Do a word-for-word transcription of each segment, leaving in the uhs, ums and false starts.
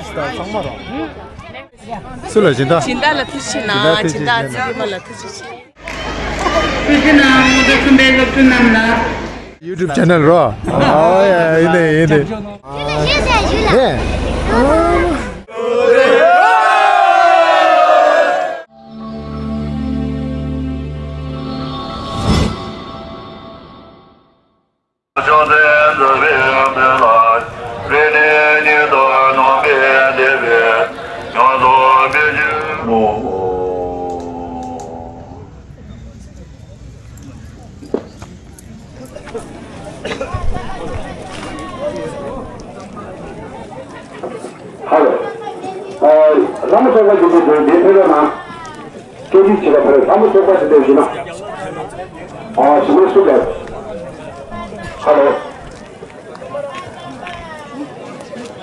ཚང་མ་རོ། སུ་ལ་སྦྱིན་བདག་སྦྱིན་བདག་ལ་ཐུགས་རྗེ་ཆེ་གནང་། སྦྱིན་བདག་ཐུགས་རྗེ་ཆེ་གནང་། སྦྱིན་བདག་ཚེ་རིང་མ་ལ་ཐུགས་རྗེ་ཆེ། ཐུགས་རྗེ་གནང་། ང་ཚོ་གསུམ་པའི་སློབ་ཕྲུག་རྣམས་ལ། YouTube channel རོ། ཨོ་ཡ་ཡིན་ནི་ཡིན་ནི། ཨེ། ཧ་ལོ། ཨ། བླ་མ་ཚོགས་པ་ཆེན་པོ་དེ་འདིར་ཕེབས་རོགས་གནང་། སྐད་ཅིག་བྱེད་པ་ཕེབས། བླ་མ་ཚོགས་པ་ཆེན་པོ་ཡིན་ན། ཨ། ཞི་མོལ་སུ་ལ། ཧ་ལོ།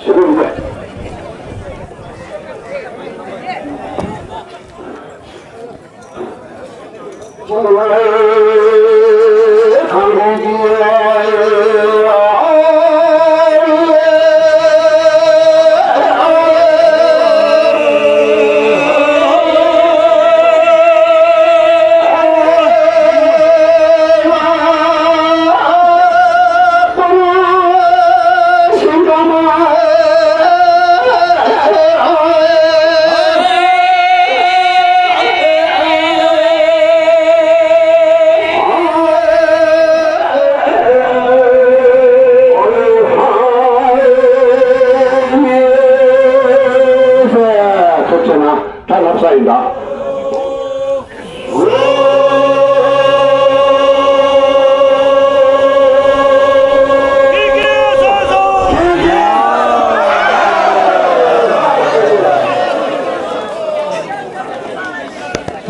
ཞི་མོལ་མི་འདུག་ཐུགས་རྗེ་གནང་། ད་ལབ་ས་ཡིན་ད།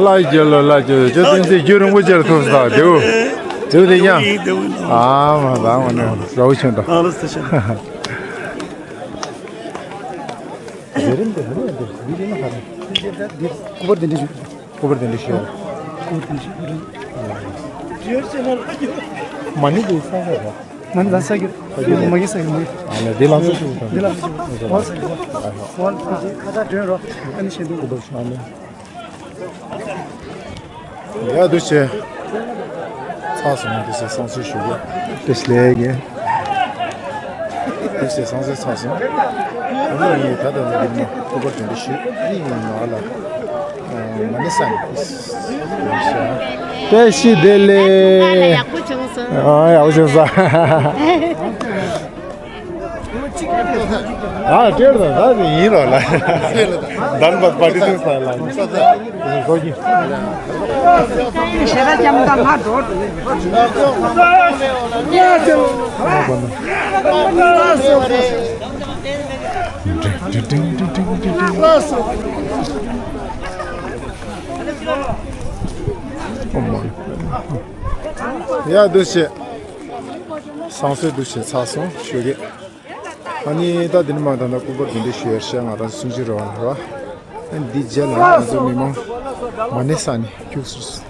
ལྷ་རྒྱལ་ལོ། ལྷ་རྒྱལ་ལོ། ཇོ་བསྟན་འཛིན་རྒྱུན་རིང་པོ་ཅིག་ལ་ཐུག་སོང་། བདེའུ། བདེའུ་དེ་ཡང་། ཨ་མ་ད་མ་ནི་རའུ་ཆུང་དང་། ཟེར་རིན་དེ་ཧ་ལས་འདུག་འདི་རིན་ཧ་ལས། སྐུ་པར་དེ་འདྲ་ཞུ། སྐུ་པར་དེ་འདྲ་ཞུ། སྐུ་པར་དེ་འདྲ་ཞུ། མ་ཎི་དེ་ས་ས་རེད། མ་ཎི་ལ་ས་གི། ས་གི་རེད། མ་གི་ས་གི་མ་གི། ཨ་ལས་འདི་ལ་ས་ཞུ། འདི་ལ་ས་ཞུ། ཨོ་ས་གི། ཨོ་ས་གི་ཁ་ད་དྲན་རོ། ཨ་ནི་ཤེས་འདུག་སྐུ་པར་ཞུ། ཨ་ལས། ཡ་འདུག་བྱས། ཚར་སོང་། འདུག་བྱས་བསང་གསོལ་ཞུ་གི། བཀྲ་ཤིས་བདེ་ལེགས། འདུག་བྱས་བསང་གསོལ་ཚར་སོང་། ཨ་ནི་ད་ལྟ་ནི་འདི་མོ་སྐུ་པར་དེ་འདྲ་ཞུས། ཨ་ནི་ང་ལ་མ་ཎི་བསང་། བཀྲ་ཤིས་བདེ་ལེགས། ཡག་པོ་བྱུང་སོང་། ཨ་ཡག་པོ་བྱུང་སོང་། ཨ་སྤྲེལ་དང་ད་ནི་ཡིན་རོགས་ལ། དམ་པ་པ་ཏི་ཏུ་ས་ལ་ཟོ་གི། ཞེ་ད་ཅམ་ད་ང་འགྲོ་འགྲོ། ཡ་འདུག་བྱས། བསང་གསོལ་འདུག་བྱས་ཚར་སོང་ཞུ་གི། ཨ་ནི་ད་འདི་ནས་མར་ད་ལྟ་སྐུ་པར་འདི་འདྲ་ཞུ་ཡར་ཤག་ང་རང་གསུང་ཆོས་རེ་བ་ལ་ར། ཨ་ནི་འདི་རྗེས་ལ་ང་ཚོ་མི་མང་མ་ཎི་བསང་ནས་ཁྱུག་སུ།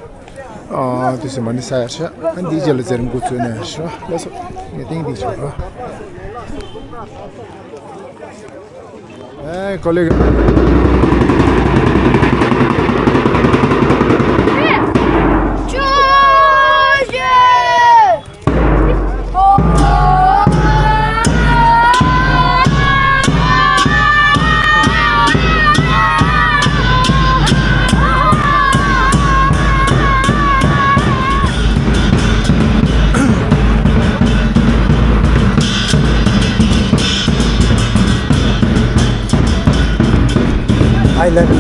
ཨ་དུས་སུ་མ་ཎི་བསང་ཡར་ཤག་ཨ་ནི་འདི་རྗེས་ལ་མཛད་རིམ་འགོ་བཙུགས་ནས་ཡར་ཤག་ལགས་སོ། ངས་ཏིང་ཏིང་ཆོག་ར། ཨེ་ཀོ་ལེ་ག Island.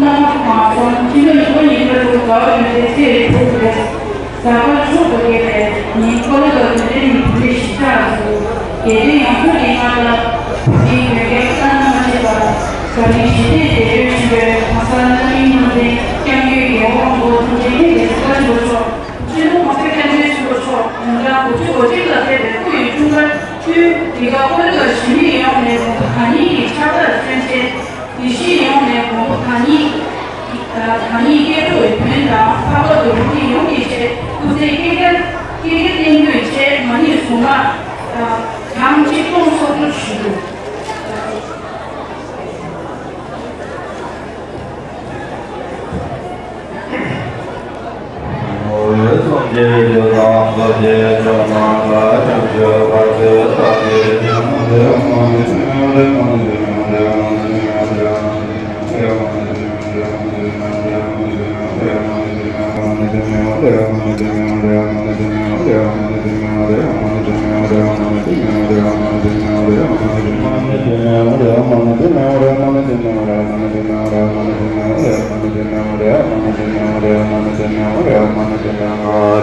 གནང་མ་སོང་། ཕྱི་ལོ་ཉིས་སྟོང་ཉི་ཤུ་རྩ་དྲུག་ཟླ་བ་བདུན་པའི་ཚེས་དྲུག་རེད། གཟའ་སྐར་ཕྱོགས་དང་འགལ་བའི་ཉིན་ཀོ་ལི་གྷལ་དོན་ལྡན་གྱི་བོད་རིགས་གཞིས་ཆགས་སུ་རྒྱལ་སྤྱིའི་ཡང་སྲིད་ཀྱི་མངའ་བདག་བོད་མིའི་དོན་རྐྱེན་བཀའ་གནང་མ་བྱེད་པར་འཛམ་གླིང་ཞི་བདེའི་བདེ་དོན་ཆེན་པོའི་གོང་ས་བླ་མའི་མནའ་མཐའི་སྐྱབས་མགོན་རྒྱལ་བ་དབང་པོ་ཐུགས་རྗེ་ཆེ་གེ་སར་བཀའ་དྲིན་པ་མཆོག་སྤྱི་ནོར་གོང་ས་སྐྱབས་མགོན་ཆེན་པོ་མཆོག་ཉིན་གྲངས་དགུ་བཅུ་གོ་གཅིག་ལ་ཕེབས་པའི་སྐུ་ཡི་འཁྲུངས་སྐར་དུས་འདི་ག་ཀོ་ལི་གྷལ་གཞིས་མི་ཡོངས་ནས་དགོངས་པ་དང་ནི་གི་ཕྱག་རྟགས་མཚོན་ཆེད། དགེ་བཤེས་ཡོངས་ནས་དགོངས་པ་དང་ནི་དང་ནི་སྐྱེ་འགྲོའི་དོན་དང་འཕགས་པ་རྡོ་རྗེ་ཡོངས་ཀྱི་ཆེད་སྐུ་ཚེ་བསྐལ་བརྒྱར་བསྐལ་བརྒྱར་བརྟན་པོའི་ཆེད་མ་ཎི་གཟུངས་སྔགས་གྲངས་ཆིག་སྟོང་སོགས་སུ་ཞུ་རྒྱུ།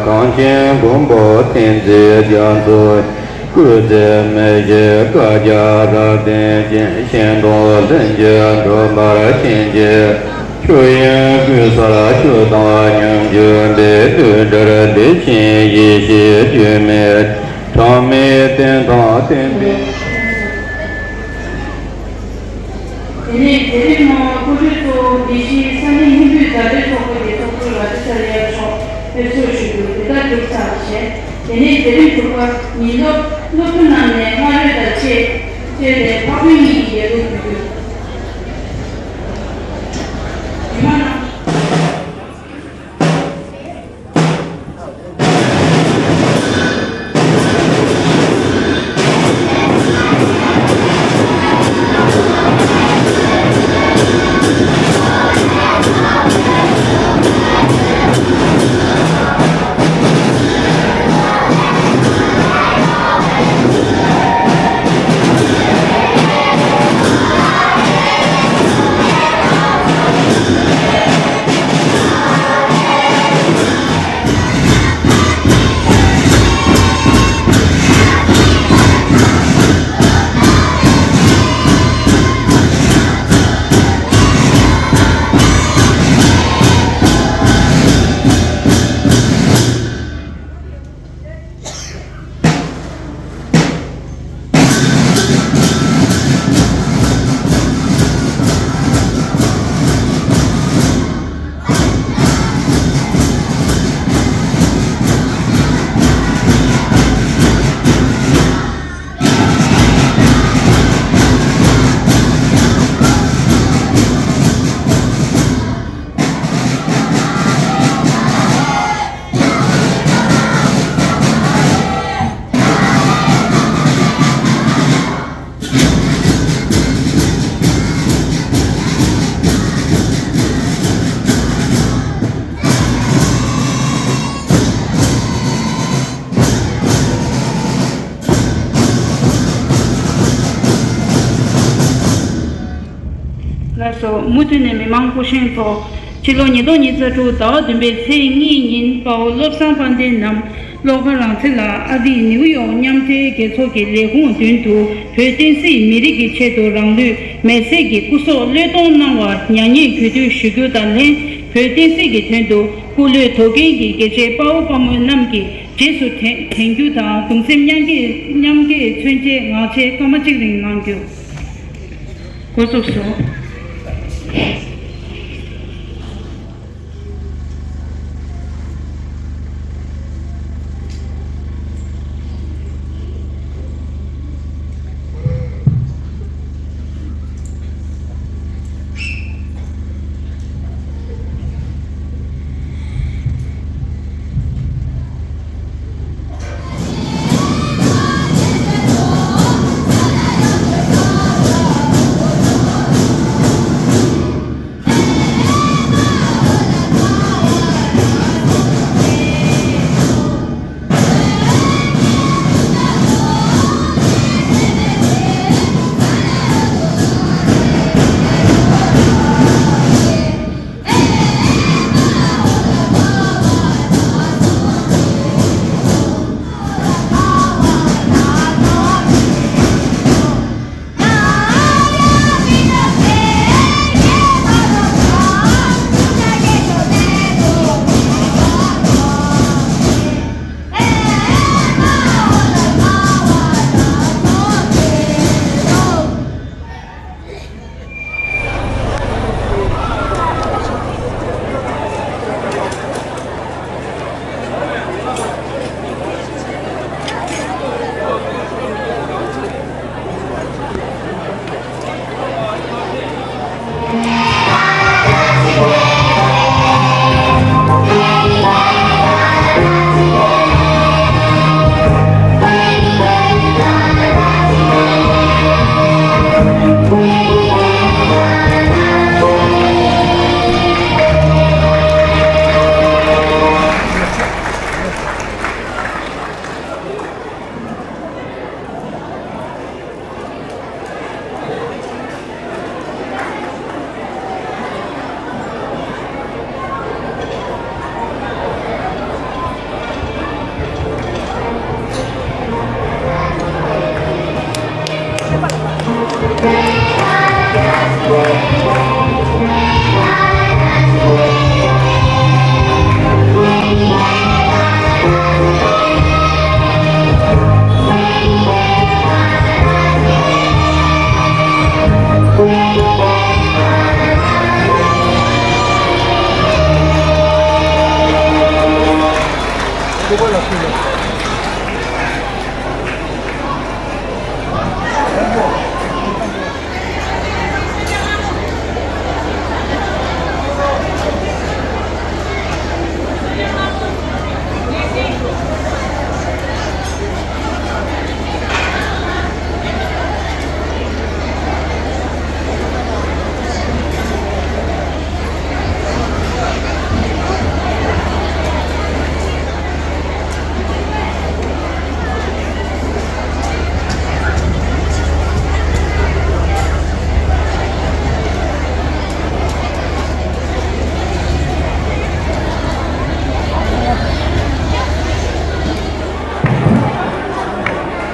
གངས་ཅན་མགོན་པོ་བསྟན་འཛིན་རྒྱ་མཚོ། སྐུ་ཚེ་མི་ཤིགས་བསྐལ་བརྒྱར་རབ་བརྟན་ཅིང་། གཞན་དོན་ལྷུན་གྱིས་འགྲུབ་པར་བྱིན་གྱིས་རློབས། ཆུ་ཡི་ཀུན་གསལ་ཆུ་དང་སྙོམས་འཇུག་པའི། རྡུལ་བྲལ་བདེ་ཆེན་ཡེ་ཤེས་སྒྱུ་མའི་གྲངས་མེད་རྟེན་དང་བརྟེན་པའི། དེ་ནས་མཛད་རིམ་ནང་སྐུ་མགྲོན་གཙོ་བོ་དགེ་བཤེས་ས་གནས་སྙིང་པོའི་བརྡ་སྤྲོད་ཚོགས་པ་གི་ཚོགས་གཙོ་ལགས་ཏི་ས་རི་ཡ་མཆོག་ཕེབས་བསུ་ཞུ་རྒྱུ་དེ་ལྟར་གྲུབ་ཚར་བ་བྱས། དེ་ནས་མཛད་རིམ་དྲུག་པ་ཉིན་ལོ་སློབ་ཕྲུག་རྣམས་ནས་སྔ་རོལ་དང་བཅས་བཅས་ཏེ་འཕགས་བོད་གཉིས་ཀྱི་ཡ་ལུགས་ཕུལ་རྒྱུ། ཉི་མ་རྣམས། ལགས་སོ། མུ་མཐུད་ནས་མི་མང་སྐུ་བཞེངས་ཐོག་ཕྱི་ལོ་ཉིས་སྟོང་ཉི་ཤུ་རྩ་དྲུག་ཟླ་བ་བདུན་པའི་ཚེས་གཉིས་ཉིན་དཔའ་བོ་བློ་བཟང་དཔལ་ལྡན་ནམ། བློ་དགའ་རང་བཙན་ལགས་ཨ་རིའི་ནིའུ་ཡོག་མཉམ་འབྲེལ་རྒྱལ་ཚོགས་ཀྱི་ལས་ཁུངས་མདུན་དུ་བོད་བསྟན་སྲིད་མི་རིགས་ཀྱི་ཆེད་དུ་རང་ལུས་མེར་སྲེག་གིས་སྐུ་སྲོག་བློས་གཏོང་གནང་བར་མྱ་ངན་གུས་འདུད་ཞུ་རྒྱུ་དང་ལྷན། བོད་བསྟན་སྲིད་ཀྱི་དོན་དུ་སྐུ་ལུས་དོར་མཁན་གྱི་རྒྱལ་གཅེས་དཔའ་བོ་དཔའ་མོ་རྣམས་ཀྱི་རྗེས་སུ་དྲན་དྲན་རྒྱུ་དང་གདུང་སེམས་མཉམ་སྐྱེད་མཉམ་སྐྱེད་མཚོན་ཆེད་ངག་བཅད་སྐར་མ་གཅིག་རིང་གནང་རྒྱུ། འགོ་བཙུགས་སོ།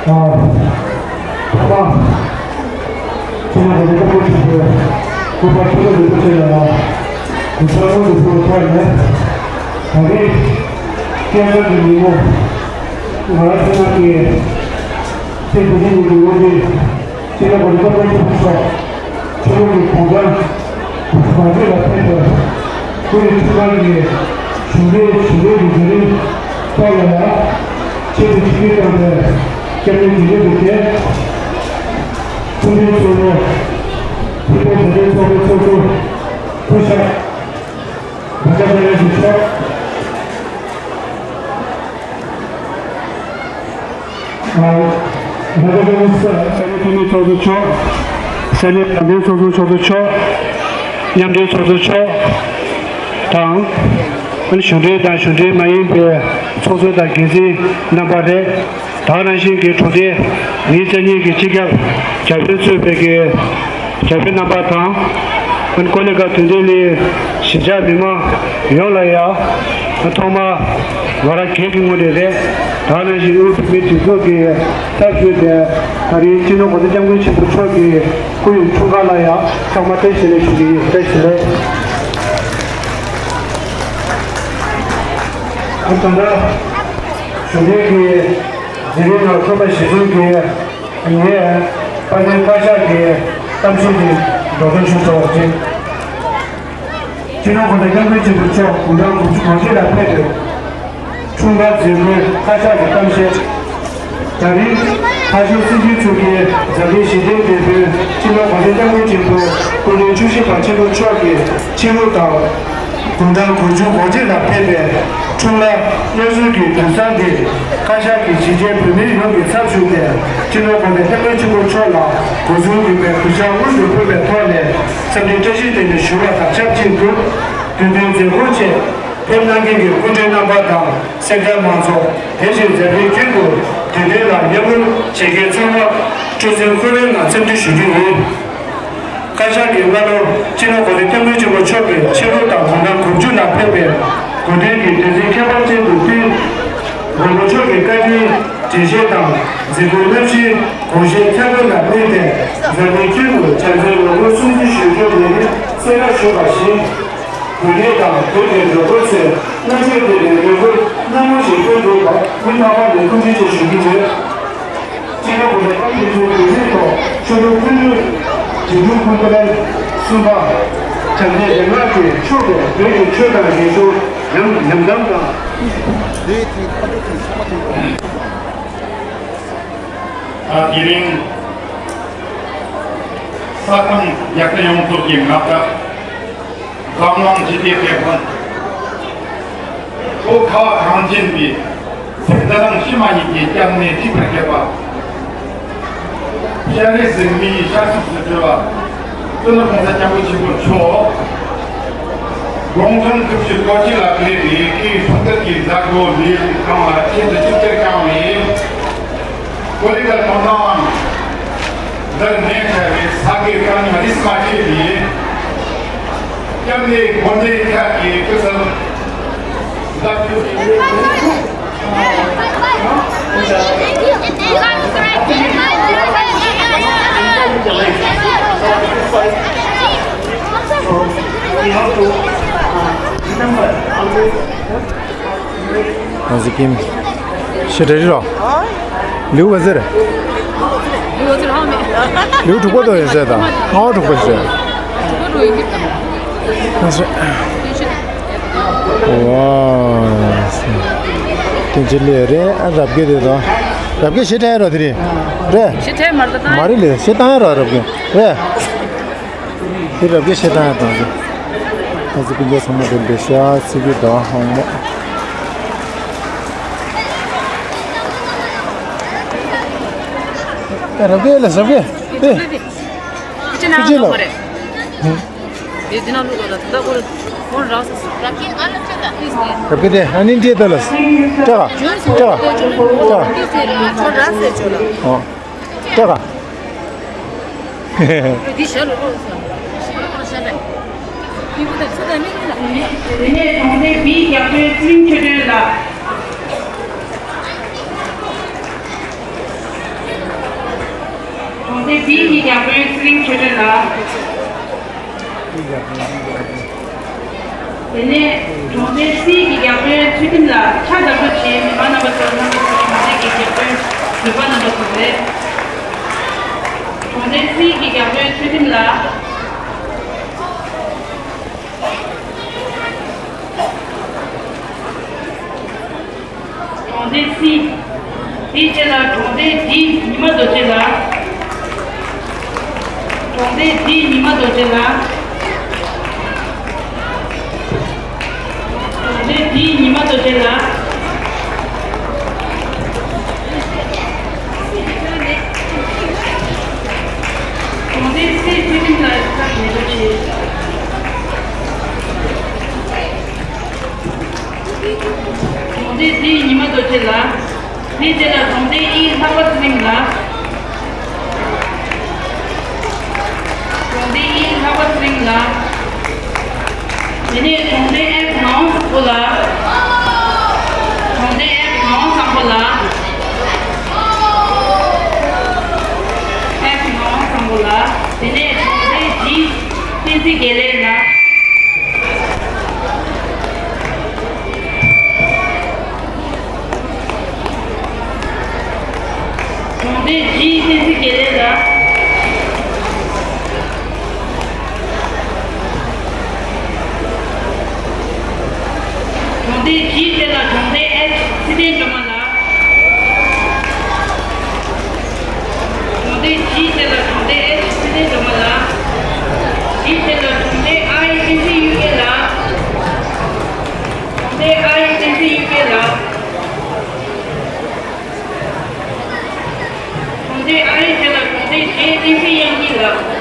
ཐོག་མར་སྤྱི་ནོར་གོང་ས་སྐྱབས་མགོན་ཆེན་པོའི་སྐུ་པར་ཆེན་པོ་རིན་པོ་ཆེ་ལ་གུས་ཕྱག་སྔོན་དུ་ཕུལ་བའི་ཐོག་ནས། ད་རེས་སྐལ་བཟང་གི་ཉིན་མོ། ང་རང་ཚོ་ནང་གི་ཚེས་བདུན་ཉིན་གྱི་དངོས་གནས་སྤྱི་ནོར་གོང་ས་སྐྱབས་མགོན་ཆེན་པོ་མཆོག་ཆོས་ལུགས་ཀྱི་གུང་ཁྲན་གོང་ས་མཆོག་ལ་ཕེབས་པའི་སྐུ་ཡི་འཁྲུངས་སྐར་གྱི་གཞུང་འབྲེལ་ཞལ་འདོན་གྱི་བརྒྱུད་རིམ་ཐོག་ལ་ཡང་ཆེད་དུ་ཆིབས་བསྒྱུར་བཏང་བའི་སྐྱབས་གནས་དགེ་འདུན་པ་བཅས་སྐུ་མགྲོན་ཚོགས་གཙོ། ཆིབས་བསྒྱུར་དགེ་འདུན་ཚོགས་པའི་ཚོགས་གཙོ་སྐུ་ཞབས་བྷ་ཇ་བྷེ་ར་ཇི་མཆོག་ཨ། ལྷ་ས་ས་གནས་འཐུས་མི་ཚོགས་གཙོ་མཆོག་ས་གནས་དད་ལྡན་ཚོགས་གཙོ་ཚོགས་གཙོ་མཆོག་མཉམ་འབྲེལ་ཚོགས་གཙོ་མཆོག་དང་། གཞུང་འབྲེལ་དང་གཞུང་འབྲེལ་མ་ཡིན་པའི་ཚོགས་གཙོ་དང་འགན་འཛིན་རྣམ་པ་རེད། དེ་ནང་བཞིན་གྱི་གྲོགས་སྡེ་ཉེར་གཉིས་ཀྱི་སྤྱི་ཁྱབ་བརྒྱ་དཔོན་གཙོས་པའི་གི་བརྒྱ་དཔོན་རྣམ་པ་དང་། ཀོ་ལི་གྷལ་དོན་ལྡན་གླིང་གཞིས་ཆགས་མི་མང་ཡོངས་ལ་ཡང་ཐོག་མར་ང་རང་སྒེར་གྱི་ངོས་ནས་རེད། དེ་ནང་བཞིན་དབུས་བོད་མིའི་སྒྲིག་འཛུགས་ཀྱི་ཚབ་ཞུས་ཏེ། ད་རེས་སྤྱི་ནོར་གོང་ས་སྐྱབས་མགོན་ཆེན་པོ་མཆོག་གི་སྐུ་ཡི་འཁྲུངས་སྐར་ལ་ཡང་ཚང་མ་བཀྲ་ཤིས་བདེ་ལེགས་ཞུ་གི་ཡིན། བཀྲ་ཤིས་བདེ་ལེགས། ད་ལྟ་གཞུང་འབྲེལ་གྱི་མཛད་རིམ་ནང་ཐོན་པ་གཞིར་བཟུང་གིས། ངས་དཔལ་ལྡན་བཀའ་ཤག་གི་གཏམ་བཤད་ཀྱི་སྒྲོག་འདོན་ཞུ་ཆོག་ཅིང་། སྤྱི་ནོར་གོང་ས་སྐྱབས་མགོན་ཆེན་པོ་མཆོག་དགུང་གྲངས་དགུ་བཅུ་གོ་གཅིག་ལ་ཕེབས་པའི་འཁྲུངས་སྐར་མཛད་སྒོའི་བཀའ་ཤག་གི་གཏམ་བཤད། ད་རིང་ཕ་གཞིས་སྲིད་སྐྱོང་མཆོག་གིས་འཛམ་གླིང་ཞི་བདེའི་དེད་དཔོན་སྤྱི་ནོར་གོང་ས་སྐྱབས་མགོན་ཆེན་པོའི་སྐུ་ཕྲེང་བཅུ་བཞི་པ་ཆེན་པོ་མཆོག་གི་ཆེད་དུ་དང་། དགུང་གྲངས་དགུ་བཅུ་གོ་གཅིག་ལ་ཕེབས་པའི་འཁྲུངས་ལྷ་དབྱར་གསོལ་གྱི་དུས་བཟང་འདིར། བཀའ་ཤག་གིས་གཞིས་བྱེས་བོད་མི་ཡོངས་ཀྱི་ཚབ་ཞུས་ཏེ། སྤྱི་ནོར་གོང་ས་སྐྱབས་མགོན་ཆེན་པོ་མཆོག་ལ་གུས་བསུང་ཡོད་པའི་གུས་ཕྱག་སྔོན་དུ་ཕུལ་བའི་ཐོག་ནས། འཚམས་འདྲི་བཀྲ་ཤིས་བདེ་ལེགས་ཞུ་བ་དང་ཆབས་ཅིག་ཏུ། དུས་སྟོན་མཛད་སྒོ་ཆེད་ཕེབས་གནང་མཁན་གྱི་སྐུ་མགྲོན་རྣམ་པ་དང་། གསན་མཁན་མང་ཚོགས། དེ་བཞིན་འཛམ་གླིང་ཁྱོན་དུ་དུས་སྟོན་ལ་མཉམ་ཞུགས་བྱེད་མཁན་ཚང་མར་སྤྲོ་སེམས་འཁོལ་བའི་ངང་འཚམས་འདྲི་ཞུ་རྒྱུ་ཡིན། བཀའ་ཤག་གིས་སྔ་ལོ་སྤྱི་ནོར་གོང་ས་སྐྱབས་མགོན་ཆེན་པོ་མཆོག་གི་ཆེད་དུ་དང་དགུང་གྲངས་དགུ་བཅུ་ལ་ཕེབས་པའི་གོ་སྟོན་གྱི་དུས་ཚིགས་ཁྱད་པར་ཅན་དུ་བསྟུན། མགོན་པོ་མཆོག་གི་བཀའ་དྲིན་འགྲེལ་བཤད་དང་མཛད་སྒོའི་གནམ་གཤིས་དགོངས་བཞེད་ཁྱབ་སྤེལ་ལ་དམིགས་ཏེ། འཛམ་གླིང་ཁྱོན་དུ་བྱམས་བརྩེའི་ངོ་རྒོལ་སྲུང་བརྩི་ཞུ་རྒྱུ་ནི་གསལ་བསྒྲགས་ཞུས་པ་བཞིན། བོད་མི་དང་བོད་ཀྱི་མགོན་པོ་ཚོས་མནར་གཅོད་དེ་ལས་རྒྱལ་ཁབ་སྣང་ངོ་ཞིག་སྟོན་དགོས་པ་མི་རྟག་པར་ནས་ཐུགས་རྗེ་ཆེ་ཞུ་རྒྱུ་ཡོད། སྤྱི་ནོར་གོང་ས་སྐྱབས་མགོན་ཆེན་པོའི་གདུང་སེམས་ཐོག་ཆོས་དྲུག་སྤུན་གྲོགས་དྲིན་དྲུག་ཀུན་ལྡན་གསུམ་པ། བྱམས་བརྩེ་རིག་སྔགས་ཀྱིས་ཕྱུག་པའི་བོད་ཀྱི་ཆོས་དང་རིག་གཞུང་ཉམས་ཉམས་དམ་དང་། ད་དེ་རིང་ས་ཁམས་རྒྱལ་ཁབ་ཡོངས་རྫོགས་ཀྱི་མངའ་བདག་འཛམ་གླིང་ཞི་བདེའི་དེད་དཔོན། བོད་ཁ་བ་གངས་ཅན་པའི་སེམས་རྩ་དང་གཤིས་མ་གཉིས་ཀྱི་སྐྱབས་གནས་ཐིགས་པར་བརྒྱབ་པ། སྤྱན་རས་གཟིགས་མིའི་ཤར་ཕྱོགས་སུ་གྲོལ་བ། སྤྱི་ནོར་གོང་ས་སྐྱབས་མགོན་ཆེན་པོ་མཆོག་དགུང་གྲངས་དགུ་བཅུ་གོ་གཅིག་ལ་ཕེབས་པའི་སྐུའི་འཁྲུངས་སྐར་གྱི་མཛད་སྒོ་ལས་ཁང་ལ་ཆེད་དུ་ཆིབས་བསྒྱུར་བསྐྱངས་པའི། ཀོ་ལི་གྷལ་མི་མང་འདིར་གནས་བཅའ་བའི་ས་དགེ་བཀའ་རྙིང་རིས་མ་ཆད་པའི་སྐྱབས་གནས་དགོན་སྡེ་ཁག་གི་སྐུ་ཚབ་བདག་པོ། ང་ཚོ་ཀིམ་ཤེས་རེད་རོ། ལེའུ་ག་ཚོད་རེད། ལེའུ་དྲུག་པ་དོ་ཡོད་ཟེར་དང་ལྔ་པ་དྲུག་པ་ཞིག་རེད། ང་ཚོ། ཝའོ། དེ་ཅི་ལས་རེད། ཨ་རབ་རྒྱས་དེ་དང་། རབ་རྒྱས་ཞེ་དྲག་རོ་དེ་རེད། རེད། ཞེ་དྲག་མ་རེད་ད། མ་རེད་ལས་ཞེ་དྲག་རོ་རབ་རྒྱས་རེད། དེ་རབ་རྒྱས་ཤེས་དང་ཡང་དང་ཟེར། ཨ་ཙི་ཀུན་མཁྱེན་ཚང་མ་དེ་འདྲ་ཤ་ཚིག་གི་ཟླ་བ་ཧོང་མོ། ཨ་རབ་རྒྱས་ལ་རབ་རྒྱས་དེ། ཁྱི་ཅི་ལ། དེ་དེ་ན་ལུག་ལ་ད་ཁོ་ཁོ་རག་སོ་སོ། རབ་རྒྱས་ང་ལ་ཁྱོད་ད་ཨིས་ནས། རབ་རྒྱས་དེ་ཨ་ནི་འདྲེ་ད་ལ། ཀྲ་ག་ཀྲ་ག་ཀྲ་ག་ཁོ་རག་སོ་སོ། ཨོ། ཀྲ་ག་དེ་ནས་གྲོང་སྡེ་བིའི་རྒྱག་པའི་ཚུལ་ཁྲིམས་ཆོས་སྒྲོན་ལགས། རྒྱལ་དཔོན་ཚེ་རིང་ཆོས་སྒྲོན་ལགས། དེ་ནས་གྲོང་སྡེ་སི་གི་རྒྱལ་དཔོན་ཚུལ་ཁྲིམས་ལགས། ཕྱག་བདར་འགོད་བྱེད། མི་མང་རྣམ་པ་ཚོ་རྣམ་པ་ཚོ་གྲོང་སྡེ་གི་རྒྱལ་དཔོན་བོད་པ་རྣམ་པ་ཚོ་རེད། གྲོང་སྡེ་སི་གི་རྒྱལ་དཔོན་ཚུལ་ཁྲིམས་ལགས། གྲོང་སྡེ་སི། དེའི་རྗེས་ལ་གྲོང་སྡེ་ཌི་ཉི་མ་རྡོ་རྗེ་ལགས། གྲོང་སྡེ་ཌི་ཉི་མ་རྡོ་རྗེ་ལགས། གྲོང་སྡེ་ཌི་ཉི་མ་རྡོ་རྗེ་ལགས། གྲོང་སྡེ་སི་ཚུལ་ཁྲིམས་ལགས་ཁ་ནས་རོགས་བྱེད། གྲོང་སྡེ་ཌི་ཉི་མ་རྡོ་རྗེ་ལགས། དེའི་རྗེས་ལ་གྲོང་སྡེ་ཨི་ལྷག་པ་ཚེ་རིང་ལགས། གྲོང་སྡེ་ཨི་ལྷག་པ་ཚེ་རིང་ལགས། དེ་ནས་གྲོང་སྡེ་ཨེཕ་ངག་དབང་བཟང་པོ་ལགས། གྲོང་སྡེ་ཨེཕ་ངག་དབང་བཟང་པོ་ལགས། ཨེཕ་ངག་དབང་བཟང་པོ་ལགས། དེ་ནས་གྲོང་སྡེ་ཇི་བསྟན་འཛིན་དགེ་ལེགས་ལགས། གྲོང་སྡེ་ཇི་བསྟན་འཛིན་དགེ་ལེགས་ལགས། གྲོང་སྡེ་ཇི་དེ་ལ་གྲོང་སྡེ་ཨེཆ་ཚེ་བརྟན་སྒྲོལ་མ་ལགས། གྲོང་སྡེ་ཇི་དེ་ལ་གྲོང་སྡེ་ཨེཆ་ཚེ་བརྟན་སྒྲོལ་མ་ལགས། ཇི་དེ་ལ་གྲོང་སྡེ་ཨའི་བསྟན་འཛིན་གཡུ་སྐྱེས་ལགས། གྲོང་སྡེ་ཨའི་བསྟན་འཛིན་གཡུ་སྐྱེས་ལགས། གྲོང་སྡེ་ཨའི་དེ་ལ་གྲོང་སྡེ་ཇེ་བསྟན་འཛིན་དབྱངས་སྐྱིད་ལགས།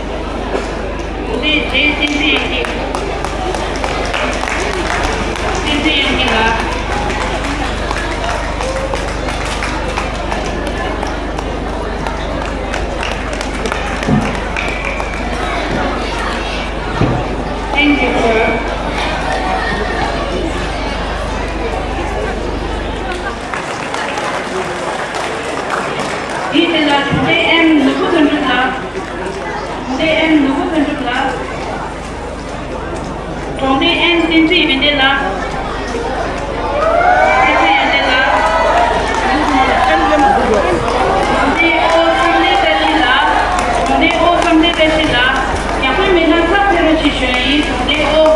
གྲོང་སྡེ་ཇེ་བསྟན་འཛིན་དབྱངས་སྐྱིད། བསྟན་འཛིན་དབྱངས་སྐྱིད་ལགས། Thank you, sir. དེའི་རྗེས་ལ་གྲོང་སྡེ་ཨེམ་ནོར་བུ་དོན་གྲུབ་ལགས། གྲོང་སྡེ་ཨེམ་ནོར་བུ་དོན་གྲུབ་ལགས། གྲོང་སྡེ་ཨེམ་བསྟན་འཛིན་ཡོན་ཏན་ལགས། བསྟན་འཛིན་ཡོན་ཏན་ལགས། གྲོང་སྡེ་ཨོ་བསམ་གཏན་བཀྲ་ཤིས་ལགས། གྲོང་སྡེ་ཨོ་བསམ་གཏན་བཀྲ་ཤིས་ལགས། ཡག་པོ་མེད་ན་ཚབ་ཕེབས་རོགས་ཞེས་ཞུ་ཡ་ཡིན། གྲོང་སྡེ་ཨོ།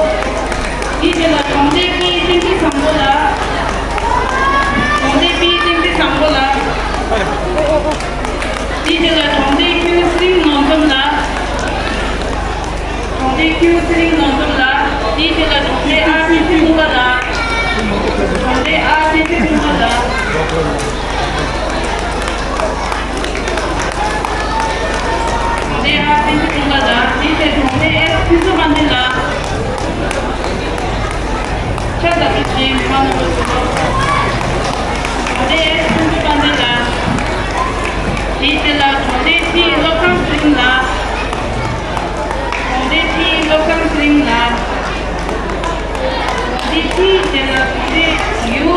དེའི་རྗེས་ལ་གྲོང་སྡེ་པི་བསྟན་འཛིན་བཟང་པོ་ལགས། གྲོང་སྡེ་པི་བསྟན་འཛིན་བཟང་པོ་ལགས། དེའི་རྗེས་ལ་གྲོང་སྡེ་ཀིའུ་ཚེ་རིང་ནོར་འཛོམས་ལགས། གྲོང་སྡེ་ཀིའུ་ཚེ་རིང་ནོར་འཛོམས་ལགས། དེའི་རྗེས་ལ་གྲོང་སྡེ་ཨ་བསྟན་འཛིན་ཀུན་དགའ་ལགས། གྲོང་སྡེ་ཨ་བསྟན་འཛིན་ཀུན་དགའ་ལགས། གྲོང་སྡེ་ཨ་བསྟན་འཛིན་ཀུན་དགའ་ལགས། དེའི་རྗེས་གྲོང་སྡེ་ཨེས་ཕུན་ཚོགས་དཔལ་ལྡན་ལགས། ཕྱག་བདར་ཞུ་ཆེད་མི་མང་རྣམ་པ་ཚོ། གྲོང་སྡེ་ཨེས་ཕུན་ཚོགས་དཔལ་ལྡན་ལགས། དེའི་རྗེས་ལ་གྲོང་སྡེ་སི་བློ་བཟང་ཚེ་རིང་ལགས། གྲོང་སྡེ་སི་བློ་བཟང་ཚེ་རིང་ལགས། གྲོང་སྡེ་སིའི་རྗེས་ལ་གྲོང་སྡེ་ཡུ་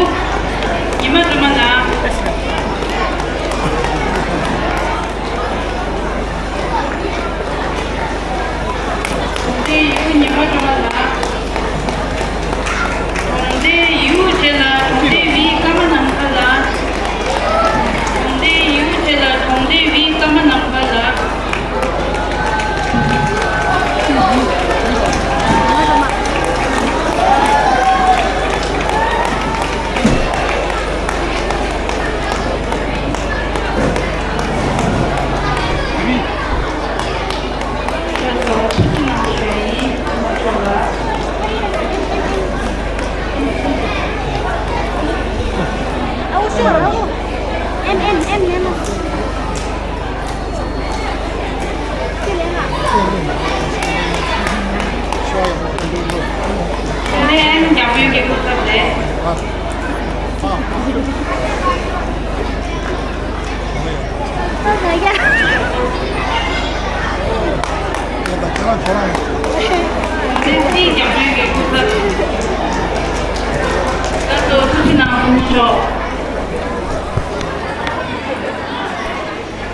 ཉི་མ་སྒྲོལ་མ་ལགས། གྲོང་སྡེ་ཡུ་ཉི་མ་སྒྲོལ་མ་ལགས། གྲོང་སྡེ་ཡུ་རྗེས་ལ་གྲོང་སྡེ་བི་ཀརྨ་ནམ་མཁའ་ལགས། གྲོང་སྡེ་ཡུ་རྗེས་ལ་གྲོང་སྡེ་བི་ཀརྨ་ནམ་མཁའ་ལགས།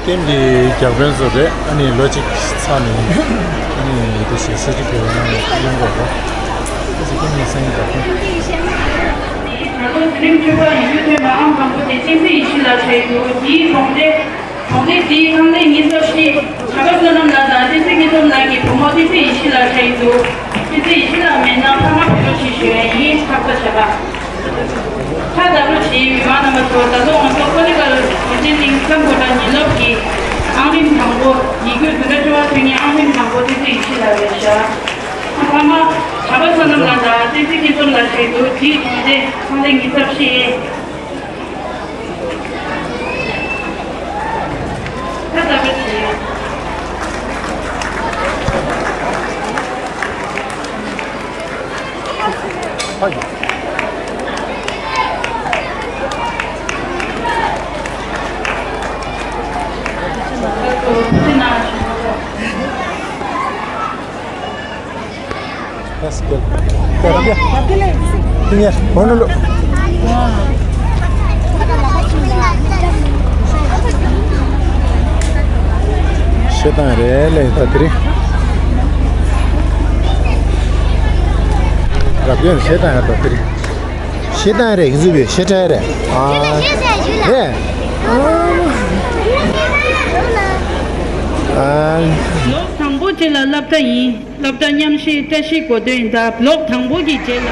ཀེམ་གྱི་རྒྱབ་མཁན་ཚོ་རེད། ཨ་ནི་ལོ་གཅིག་ཚར་ནས་ཨ་ནི་དེ་ཞིག་ས་ཅིག་གི་ནང་ནས་གནང་དགོས་རེད། དེ་ཞིག་ཀེམ་གྱི་སང་ཉིན་རྒྱབ་མཁན། ད་ལོ་འཛིན་རིམ་བཅུ་པ་ཡིན་རྒྱུ་དེ་མ་ཨང་དང་པོ་དེ་བསྟན་འཛིན་ཡེ་ཤེས་ལགས་ཆགས་ཡོད། དེའི་གྲོང་སྡེ། གྲོང་སྡེ་འདིའི་ཁང་ལས་ཉེན་ཚབས་ཤིག་བྱ་དགའ་བསོད་ནམས་ལགས་དང་བསྟན་འཛིན་སྐྱིད་འཛོམས་ལགས་ཀྱི་བུ་མོ་བསྟན་འཛིན་ཡེ་ཤེས་ལགས་ཆགས་ཀྱི་འདུག་བསྟན་འཛིན་ཡེ་ཤེས་ལགས་མེད་ན་ཕ་མ་བེད་སྤྱོད་བྱེད་ཞུ་ཡ་ཡིན། ཐག་ཚ་བྱ་དགའ། ཁ་བརྡ་རུ་བྱེད་མི་མང་རྣམ་པ་ཚོ། ད་དུང་ང་ཚོ་ཀོ་ལི་གལ་ཡུན་ཅིན་གླིང་སམ་བྷོ་ཊ་ཉིན་སློབ་ཀྱི་ཨང་རིམ་དང་པོ། ཡིག་རྒྱུགས་བདུན་ཕྲག་བཅུ་པ་ཐོན་མཁན་ཨང་རིམ་དང་པོ་བསྟན་འཛིན་ཡེ་ཤེས་ལགས་རེད་ཤག་ཕ་མ་བྱ་དགའ་བསོད་ནམས་ལགས་དང་བསྟན་འཛིན་སྐྱིད་འཛོམས་ལགས་ཆགས་ཀྱི་འདུག་དེའི་གྲོང་སྡེ་ཁང་ལས་ཉེན་ཚབས་ཤིག That's good. ཞེ་དང་རེད་ལས་ད་དེ་རིང་། རབ་ཡོན་ཞེ་དང་ཡོད་ད་དེ་རིང་། ཞེ་དང་རེད་ཡིན་ཚུལ་བའི་ཞེ་དྲག་རེད། ཨ་རེད། ཨ། ལོ་དང་པོ་བཅས་ལ་སློབ་གྲྭ་ཡིན། སློབ་གྲྭ་མཉམ་ཞུགས་བཀྲ་ཤིས་གོ་སྟོན་དང་ལོག་དང་པོ་གི་རྗེས་ལ།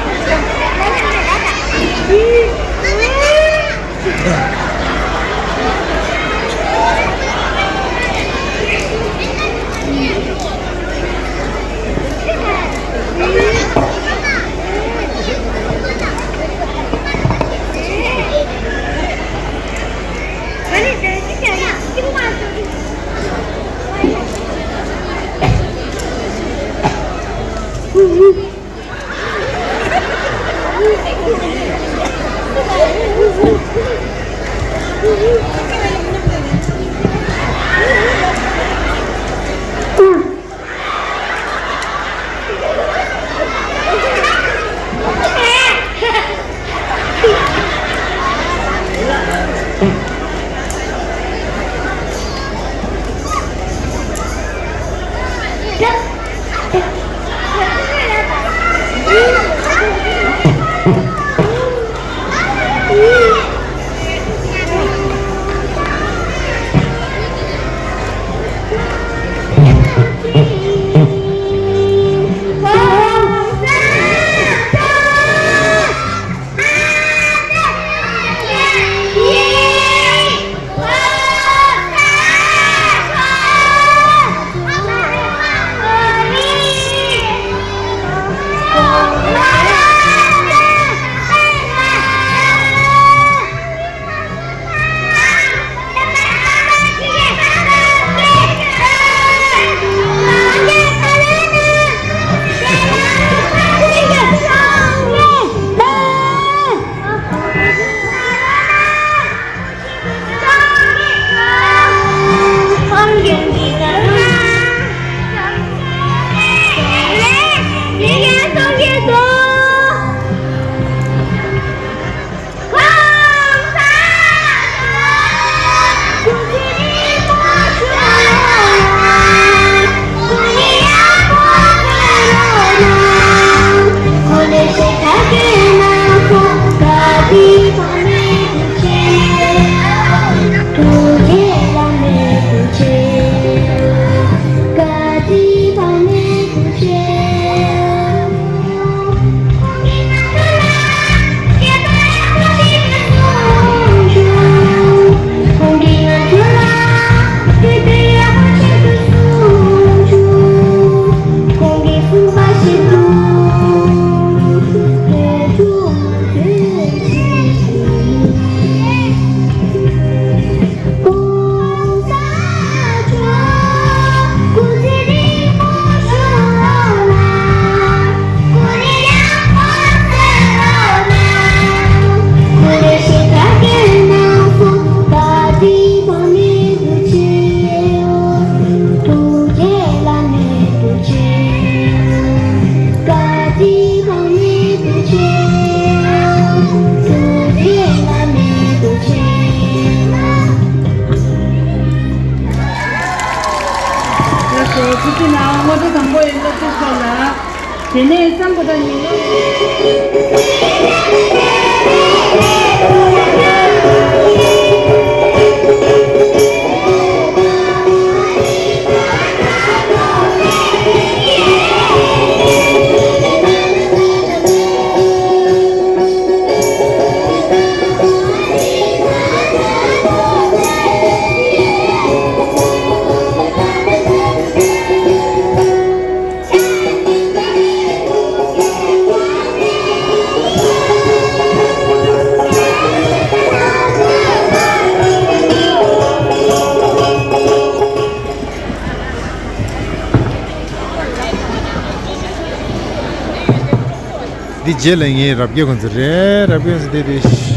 བཟང་པོ་ཡིན་ན་ཐུགས་ཁྲོ་ལ། དེ་ནས་སམ་བྷོ་ཊ་ཉིན་མོ། འདི་རྗེས་ལ་ངའི་རབ་རྒྱས་ཁོང་ཚོ་རེད། རབ་རྒྱས་ཁོང་ཚོ་དེ་དེ། རྣམས་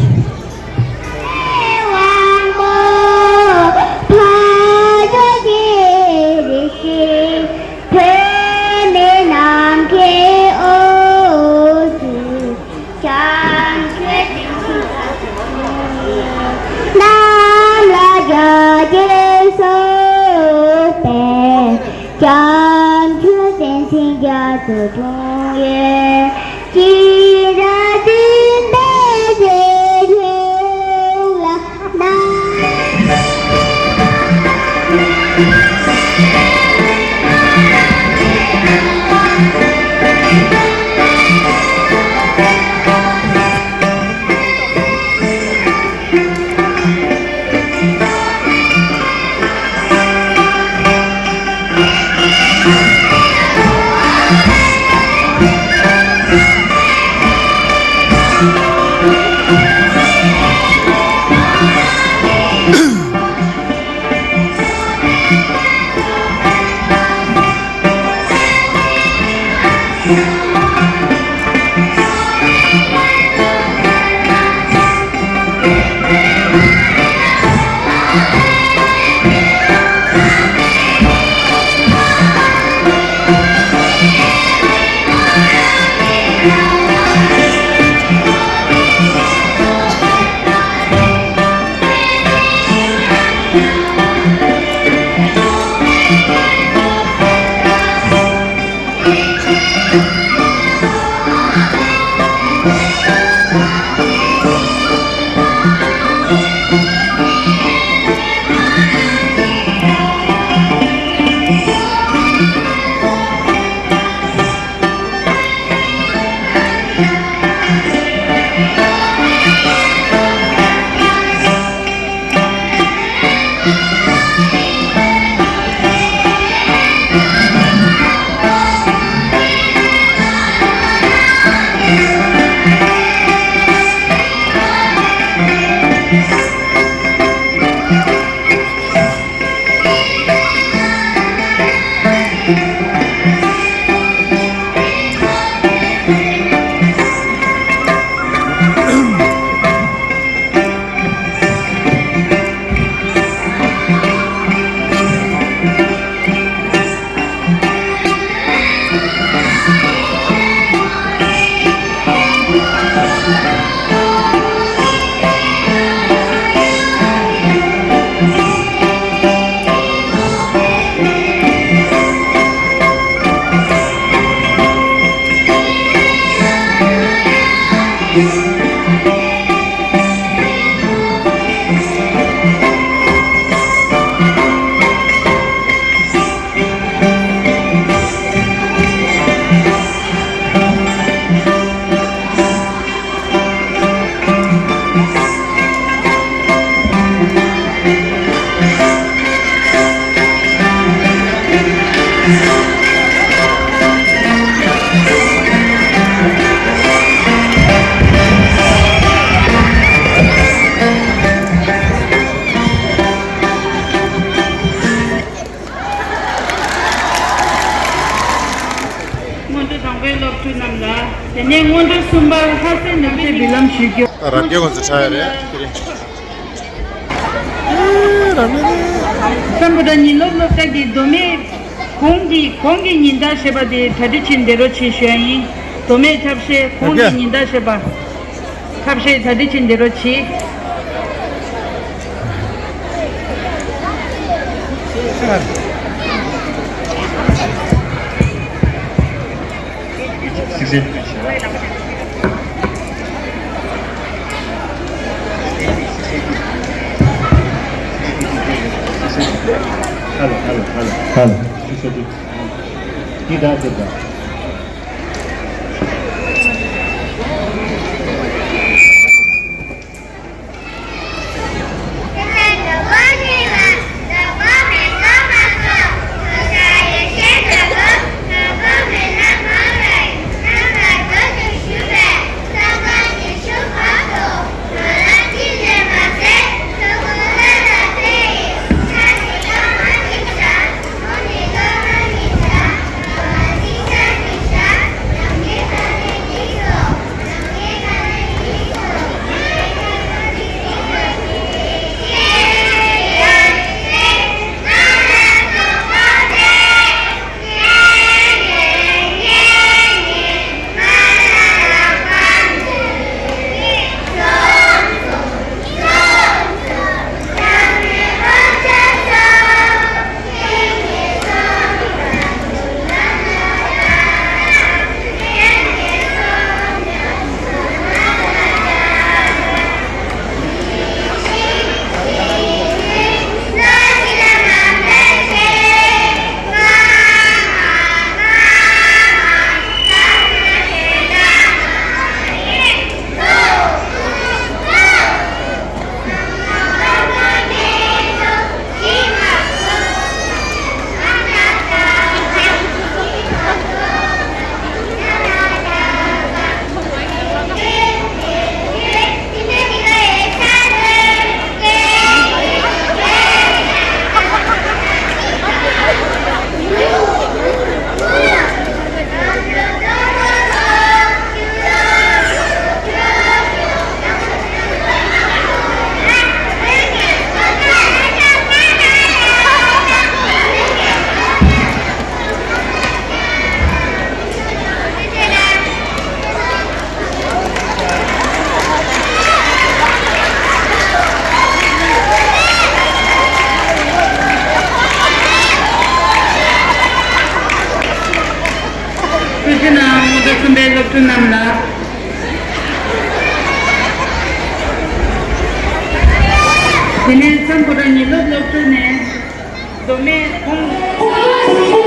ལ་རྒྱ་སྐྱེད་གསོལ་བའི། བྱང་ཆུབ་བསྟན་འཛིན་རྒྱ་མཚོ་དྲུང་ཡོད། ཅི་ར་བདུན་པའི་རྗེ་བཙུན་ལ་ན། སྔོན་འགྲོ་དང་པོའི་སློབ་ཕྲུག་རྣམས་ལ། དེ་ནས་སྔོན་འགྲོ་གསུམ་པར་ལྷ་སའི་ནུབ་རྩེ་བི་ལམ་ཞུ་རྒྱུ། ད་རབ་རྒྱས་ཁོང་ཚོ་ཆགས་ཡ་རེད། དེ་རིང་། ཨེ། རབ་རྒྱས་རེད། སམ་བྷོ་ཊ་ཉིན་སློབ་སློབ་གྲྭ་གི་མདོ་སྨད་གོང་གི་གོང་གི་ཉིན་བརྡ་ཞེས་པ་དེ་གྲ་སྒྲིག་བྱེད་འདེད་རོགས་བྱེད་ཞུ་ཡ་ཡིན། མདོ་སྨད་ཐབས་ཤེས་གོང་གི་རབ་རྒྱས། ཉིན་བརྡ་ཞེས་པ། ཐབས་ཤེས་གྲ་སྒྲིག་བྱེད་འདེད་རོགས་གྱིས། Hello, hello, hello. Hello. བཀྲ་ཤིས་ནང་མི་གསུམ་པའི་སློབ་ཕྲུག་རྣམས་ལ། དེ་ནས་མཚམས་བོད་ཕྲུག་ཉིན་སློབ་སློབ་ཕྲུག་ནས། མདོ་སྨད་ཁོངས།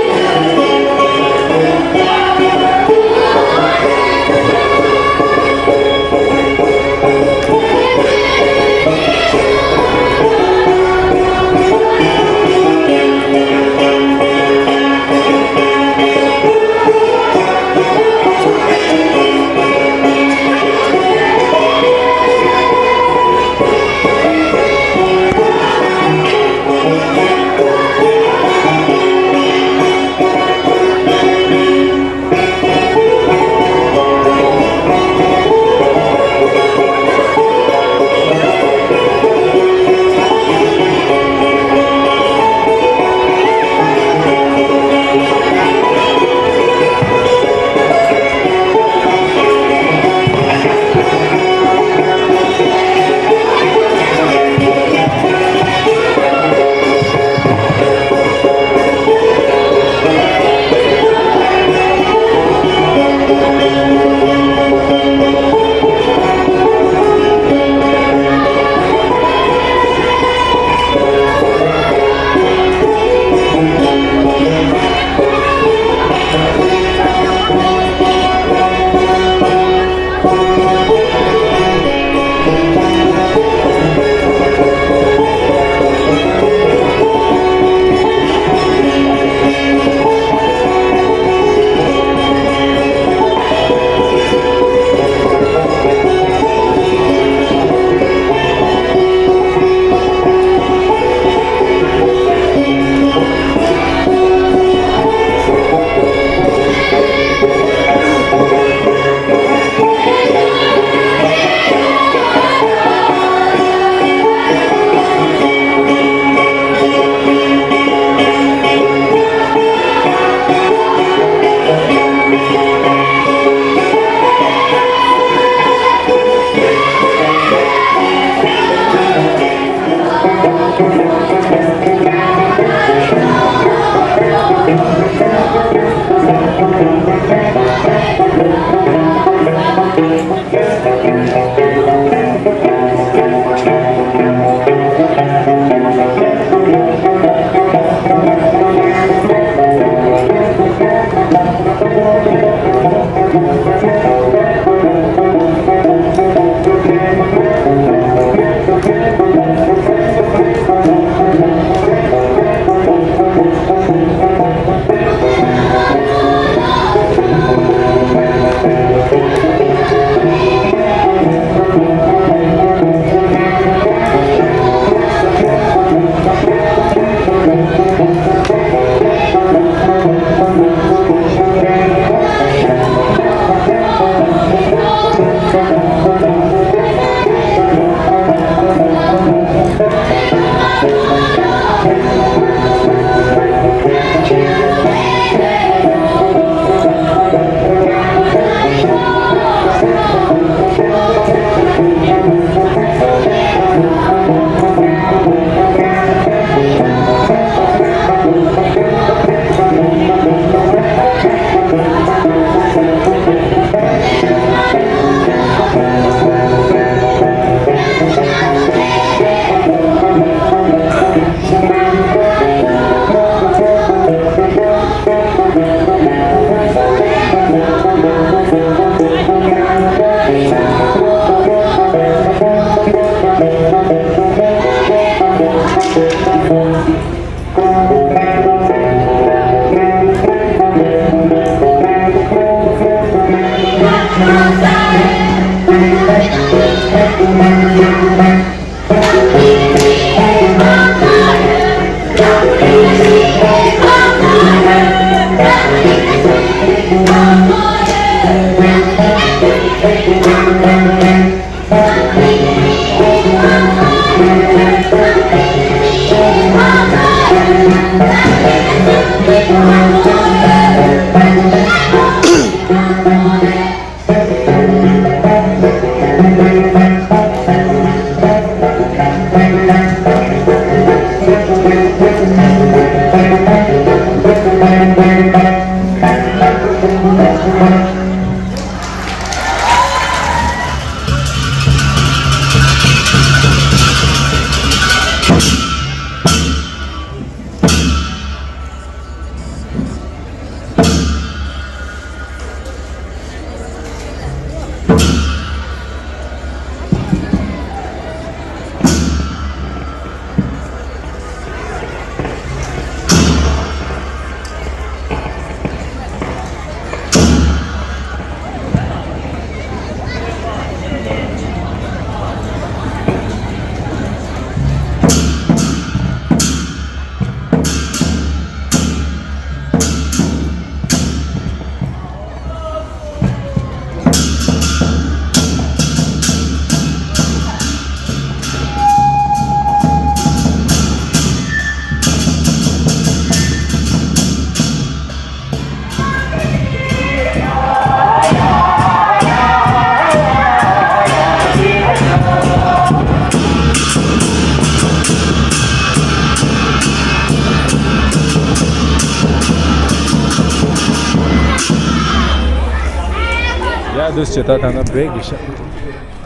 ཡ་འདུག་སེ་ད་ད་ན་བྷི་རེག་གི་ཤ་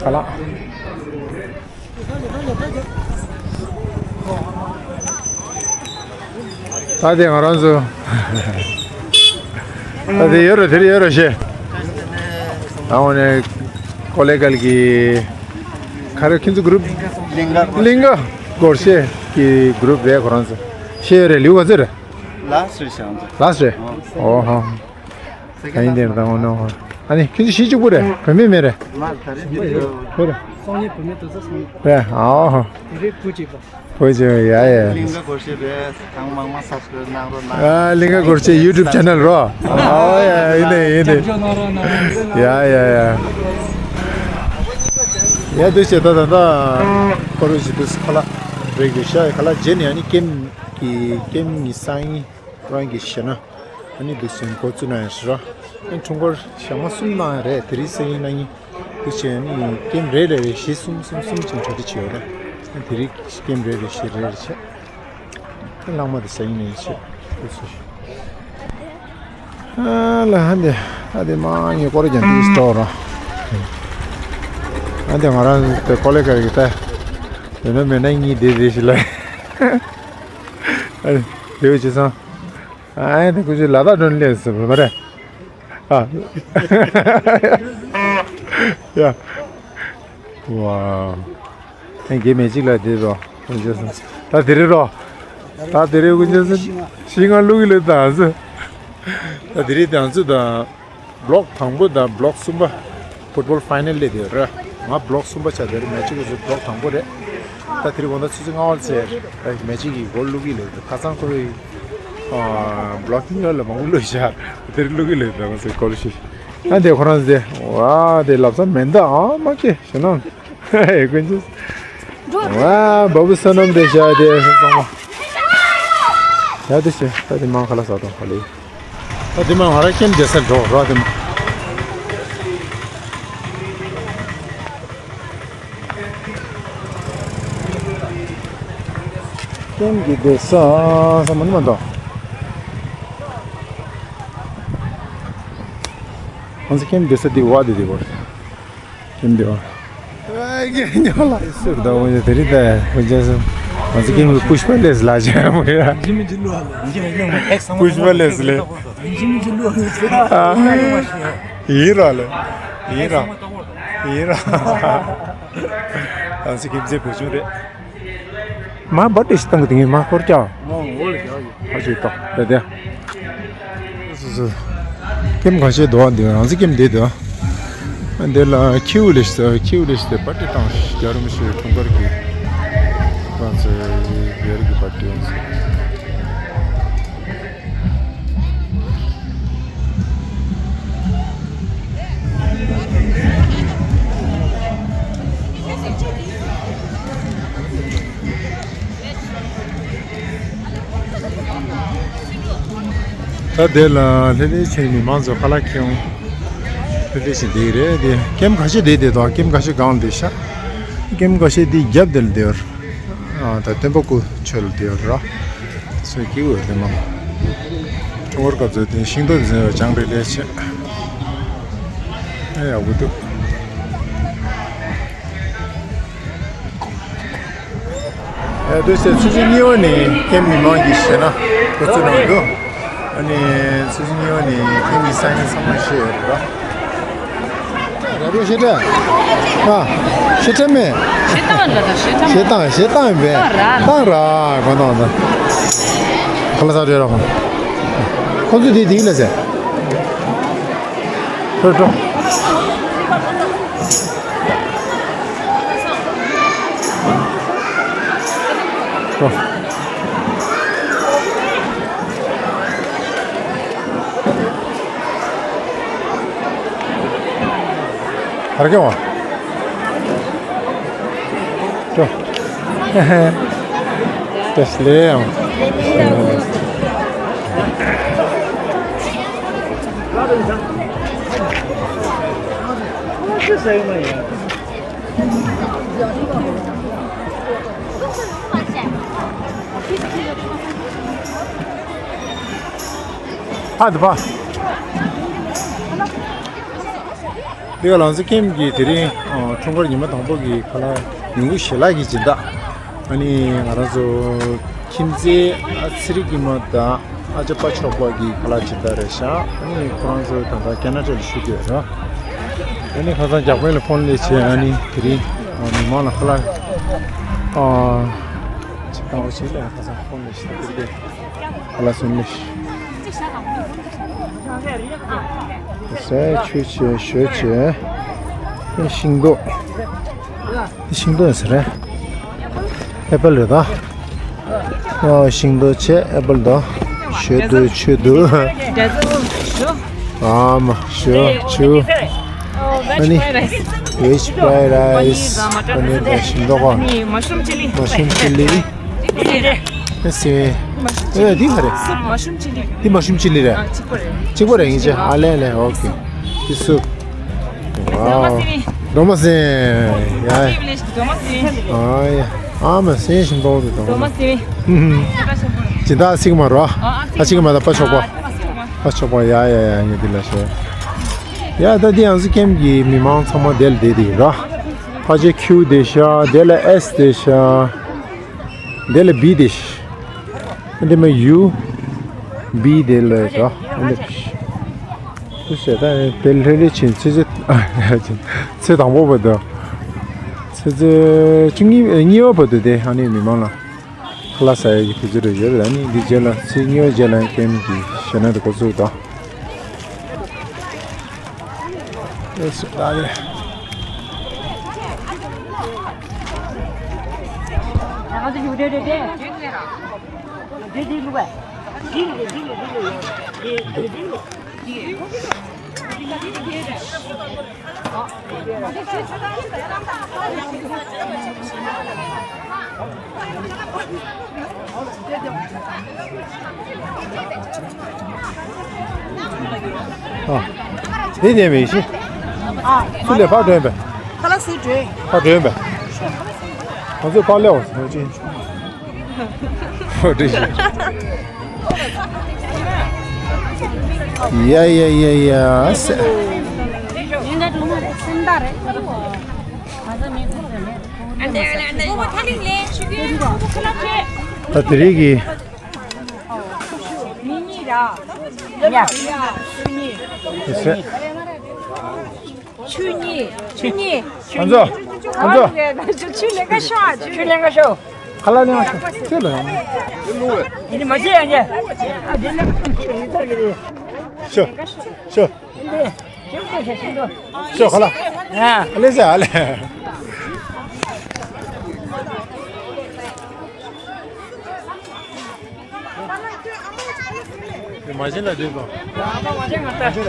ཁ་ལག་ད་དེ་ང་རང་ཚོ་ད་དེ་ཡོད་རེད། དེར་ཡོད་རེད་ཤེ། ཨ་འོ་ནས་ཀོ་ལེ་གལ་གི་ག་རེ་ཁྱེད་ཚོ་གུ་རུབ། གླིང་ག་སྒོར་གཞས་ཀྱི་གུ་རུབ་རེད། ཁོ་རང་ཚོ་ཤེས་ཡོད་རེད། ལིའུ་ག་ཚོད་རེད། ལགས་སོ་ཤང་ཚོ། ལགས་སོ་རེད། ཨོ་ཧོ། ག་ཡིན་དེ་རེད། ད་འོ་ནོ་ཧོ། ཨ་ནི་ཁྱེད་ཚོ་གཞས་གཅིག་པུ་རེད། བུད་མེད་མེད་རེད། མ་ད་རེས་བུད་མེད་ཁོ་རེད། སོང་ཉིན་བུད་མེད་དུ་ཚོ་སོང་། རེད། ཨོ་ཧོ། དེ་རེད། བུ་གཅིག་པ། བུ་གཅིག་ཡ་ཡ། གླིང་ག་སྒོར་གཞས་རེད། ཐང་མང་མང་སབ་སི་ཀ་རབ་གནང་རོགས་གནང་། ཨ་ལིང་ག་སྒོར་གཞས་ཡུ་ཊུབ་ཆེ་ནལ་རོ། ཨོ་ཡ་ཡིན་ནི་ཡིན་ནི། ཡ་ཡ་ཡ། ཡ་འདུག་སེ་ད་ད་ད་ཁོ་རུ་ཞིག་འདུག་སེ་ཁ་ལག་བྷི་རེག་གི་ཤ་ཡ་ཁ་ལག་རྗེས་ནས་ཨ་ནི་ཀེམ་གི་ཀེམ་གི་སང་ཉིན་རང་གི་ཤེས་ན། ཨ་ནི་འདུག་སེ་འགོ་བཙུགས་ན་ཡང་ཞེས་རོ། ཨ་ནི་ཁྲུང་སྐོར་ཞག་མ་གསུམ་གནང་ཡ་རེད། དེ་རིང་སང་ཉིན་གནངས་ཉིན། འདུག་སེ་ཨ་ནི་ཀེམ་རེ་རེ་རེ་བཞི་གསུམ་གསུམ་གསུམ་ཅན་གྲ་སྒྲིག་བྱས་ཡོད་རེད། ཨ་ནི་དེ་རིང་ཀེམ་རེ་རེ་བཞི་རེ་རེ་བྱས། ཨ་ནི་ལྷག་མ་དེ་སང་ཉིན་ནས་བྱས། འདུག་སེ། ཨ་ལ་ཧ་འདི་ཨ་དེ་མ་ངའི་སྐོར་ཀྱང་དེ་སྟོར་རོ། ཨ་དེ་ང་རང་དེ་ཀོ་ལེ་གལ་གི་ད་དེ་ནོ་མེད་ན་གཉིས་དེ་རེ་ཞིག་ལ། ཨ་དེ་བྱས་སོང་། ཨ་དེ་ཁོ་ཚོས་ལ་དྭགས་སྒྲོན་སླེབས་ཟེར་བ་རེད། ཨ། ཡ། ཝའོ། ཨེ་གེ་མེ་ཇིག་ལ་དེ་རོ། ད་དེ་རེད་རོ། ད་དེ་རེད་ཀུན་ཅན་སོང་། ཤིང་ང་ལུག་གི་ལས་དང་ཟེར། ད་དེ་རེད་དང་ཟེར་དང་། བློག་དང་པོ་དང་བློག་གསུམ་པ། ཕུཊ་བོལ་ཕའི་ནལ་ལས་དེ་རེད། ང་བློག་གསུམ་པ་ཆགས་དེ་རེད། མེ་ཇིག་གི་བློག་དང་པོ་རེད། ད་དེ་རིང་དགོང་དག་ཆུ་ཚོད་ལྔ་པ་ཚེ་མེ་ཇིག་གི་སྒོ་བླུག་གི་ལས་དེ་ཁ་སང་ཁོ་བོའི་བློག་ཀིང་ལ་མང་པོ་བླུགས་ཤག་དེ་རིང་བླུག་གི་ལས་དེ་ང་ཚོའི་སྐོར་ཞིག་ཨ་དེ་ཁོ་རང་ཚོ་དེ་ཝ་དེ་ལབ་ས་མེད་ད། ཨ་མ་ཀེ་ཞེ་ན། ཨེ་ཀུན་ཅི། ཝ་བ་བུ་བསོད་ནམས་དེ་ཤ་དེ་ཚང་མ། ཡ་དེ་ཤེ་ད་དེ་མང་ཁ་ལ་ས་དང་ཁ་ལི། ད་དེ་མང་ང་ར་ཁྱིམ་དེ་སར་འགྲོ་ར་དེ་མང་། ཁྱིམ་གྱི་དེ་ས་ས་མ་ནི་མ་འདུག་ང་ཚོ་ཁྱིམ་དེ་ས་དེ་ཝ་དེ་དེ་བར། ཁྱིམ་དེ་བ། ཨེ་ཉོ་ལ། སུ་ད་འོ་ཡ་དེ་རི་ད་འོ་ཅག་སུ། ང་ཚོ་ཁྱིམ་གྱི་པུཤ་པ་ལེས་ལ་ཅག་མོ་ཡ། པུཤ་པ་ལེས་ལེ། ཡིན་ར་ལེ། ཡིན་ར། ཡིན་ར། ང་ཚོ་ཁྱིམ་མཚེས་བུ་ཆུང་རེད། མ་བར་ཏེ་ཞིག་བཏང་གི་དེ་ངས་མ་སྐོར་ཀྱང་། ཨ་ཅེ་ཏོ་དེ་དེ། སོ་སོ། ཁྱིམ་ག་ཤེད་དོ་འདི་རང་ཚོ་ཁྱིམ་དེ་དོ། འདི་ལ་ཁྱེའུ་ལེ་ཤི་ཁྱེའུ་ལེ་ཤི་དེ་བར་ཏེ་བཏང་ཞིག་རྒྱ་རུམ་ཞིག་ཁྲོང་པར་གི། ང་ཚོ་རྒྱ་རི་གི་བར་ཏེ་ཡོང་སོང་། ད་དེ་ལ་ལྷན་ལྷན་ཆེན་མི་མང་ཚོ་ཁ་ལག་ཁྱེར་ཡོང་། ལྷན་ལྷན་ཆེན་དེ་རེད་དེ་ཀེམ་ཁ་ཤས་དེ་དེ་དང་ཀེམ་ཁ་ཤས་གང་དེ་ཤ། ཀེམ་ཁ་ཤས་དེ་རྒྱབ་དེ་ལ་དེ་བར། ཨ་ད་སྟོན་པ་སྐུ་ཆོས་ལ་དེ་ར། སོས་ཀྱི་འོད་དེ་མ། ཀྲོང་ཧོར་སྐབས་ཚོད་དེ་ཤིང་ཏོག་འཛིན་བའི་ལྕང་རི་ལས་ཆེ། ཨེ་ཡག་པོ་འདུག་ཨེ་དུས་ཚོད་ཆུ་ཚོད་གཉིས་པ་ནས་ཁྱེད་མི་མང་གིས་བཤད་ན་འགོ་ཚུགས་གནང་འདུག་ཨ་ནི་ཆུ་ཚོད་གཉིས་པ་ནས་ཁྱེད་མི་ས་ཡིན་ཚང་མ་བཤད་ཡོད་རེད་པ། ར་རོ་ཤེ་ཏྲ། ཨ། ཤེ་ཏྲ་མེ། ཤེ་ཏང་ར་ད་ཤེ་ཏང་། ཤེ་ཏང་ཤེ་ཏང་བེ། ཏང་ར། ཏང་ར་གོ་ཏང་ཏང་། ཁ་ལ་ས་རེ་ར་ཧོ། ཁོ་ཚོ་དེ་དེ་ལ་ཟེ། རོ་རོ། རོ། ཧར་གྱི་བ། ཅོ། ཅོ་སླེ་ཡང་། ཕ་དུ་ཕ། འདི་ག་ལང་ཚོ་ཁྱིམ་གྱི་དེ་རིང་ཨ་འཁྲུངས་སྐར་ཉི་མ་དང་པོ་གི་ཁ་ལག་ཉིན་གུང་ཞལ་ལག་གི་སྦྱིན་བདག་ཨ་ནི་ང་རང་ཚོ་ཁྱིམ་མཚེས་ཨ་ཚེ་རིང་སྐྱིད་མ་དང་ཨ་ཅག་པ་ཆོག་པ་གི་ཁ་ལག་སྦྱིན་བདག་རེད་ཤག་ཨ་ནི་ཁོ་རང་ཚོ་ད་ལྟ་ཁེ་ན་ཌ་ལ་བཞུགས་ཡོད་ར། ཨ་ནི་ཁ་སང་འཇར་པན་ལ་ཕོན་སླེབས་བྱས་ཨ་ནི་དེ་རིང་ཨ་མི་མང་ལ་ཁ་ལག་ཨ་ཅིག་བཏང་བ་ཞིག་ལ་ཁ་སང་ཕོན་སླེབས་བྱས་དེ་རིང་ཁ་ལག་སོང་ནས། ཟས་ཆུ་བྱས་ཞོ་བྱས། ཤིང་ཏོག་ཤིང་ཏོག་ཟེར་རེད། ཨེ་པལ་རེད་ད། ཨོ་ཤིང་ཏོག་བྱས་ཨེ་པལ་དང་། ཞོ་འདུག་ཆུ་འདུག་ཨ་མ་ཞོ་ཆུ། ཨ་ནི་ཝེཇ་ཕ་རའི་རའི་སི། ཨ་ནི་ད་ཤིང་ཏོག་ག་མ་ཤུམ་ཅི་ལི། ཨེ་སེ། ཨེ་འདི་ག་རེད། མ་ཤུམ་ཅི་ལི། འདི་མ་ཤུམ་ཅི་ལི་རེད། གཅིག་པ་རེད། གཅིག་པ་རེད་ཡིན་ཅི། ཨ་ལེ་ལེ་ཨོ་ཁེ། འདི་སུ། ཝའོ། སྒྲོལ་མ་སེང་། ཡ། སྒྲོལ་མ་སེང་། ཨ་ཡ། ཨ་མ་སེང་ཞིམ་པོ་འདུག་སྒྲོལ་མ་སེང་། ཇི་ལྟར་སིག་མ་རོ། ཨ་སིག་མ་ད་པ་ཆོག་པ། པ་ཆོག་པ་ཡ་ཡ་ཡ་ངས་འདི་ལ་ཤོད། ཡ་ད་འདི་ཡང་སི་ཁེམ་གྱི་མི་མང་ཚང་མ་དེ་ལ་བསྡད་དེ་ར། ཕ་ཆེ་ཁྱུ་དེ་ཤ་དེ་ལ་ཨེས་དེ་ཤ། དེ་ལ་བི་དེ་ཤ། འདི་མ་ཡུ། བི་དེ་ལ་ར། འདི། ཞེས་ད་དེ་ལྷོད་ལྷོད་ཕྱིན་ཚེས་ཚེས་ཚེས་དང་པོ་བར་དུ། ཚེས་ཚེས་བཅུ་གཉིས་གཉིས་པ་བར་དུ་དེ་ཨ་ནི་མི་མང་ལ་ཁ་ལག་ཟ་ཡ་གི་དུས་ཚོད་རེ་ཡོད་རེད། ཨ་ནི་འདི་རྗེས་ལ་ཚེས་གཉིས་པ་རྗེས་ལ་ཀེམ་གི་ཞེ་ན་དེ་འགོ་ཚུགས་དང་། ཨེ་སུ་ད་རེད། ཨ། དེ་ནས་མི་ཤི། ཨ། སུ་ལས་ཕར་སྒྲོན་པས། ཁ་ལག་སུས་སྒྲོན། ཕར་སྒྲོན་པས། ང་ཚོས་ཕར་སླེབས་འོང་ཟེར་ཅིང་། ཧོ་འདྲི་ཞིག་ཡ་ཡ་ཡ་ཡ་ཟེར། ད་དེ་རིང་གི། ཆུ་གཉིས། ཆུ་གཉིས། ཆུ་གཉིས། ཁོང་ཚོ། ཁོང་ཚོ། ཆུ་ལེན་ག་ཤོག་ཆུ་ལེན་ག་ཤོག་ཁ་ལག་ལེན་ག་ཤོག་ཁྱོད་ལ་ཡོང་། ཡིན་མ་བྱེད་ཡང་བྱེད། ཨ་དེ་ལ་ཡིན་ཐར་གི་རེད། ཤོག་ཤོག་ཤོག་ཁ་ལག་ཨ་ལེ་ཟ་ཨ་ལེ། མ་བྱན་ལ་སྡོད་དགོས། མ་བྱན་ལ།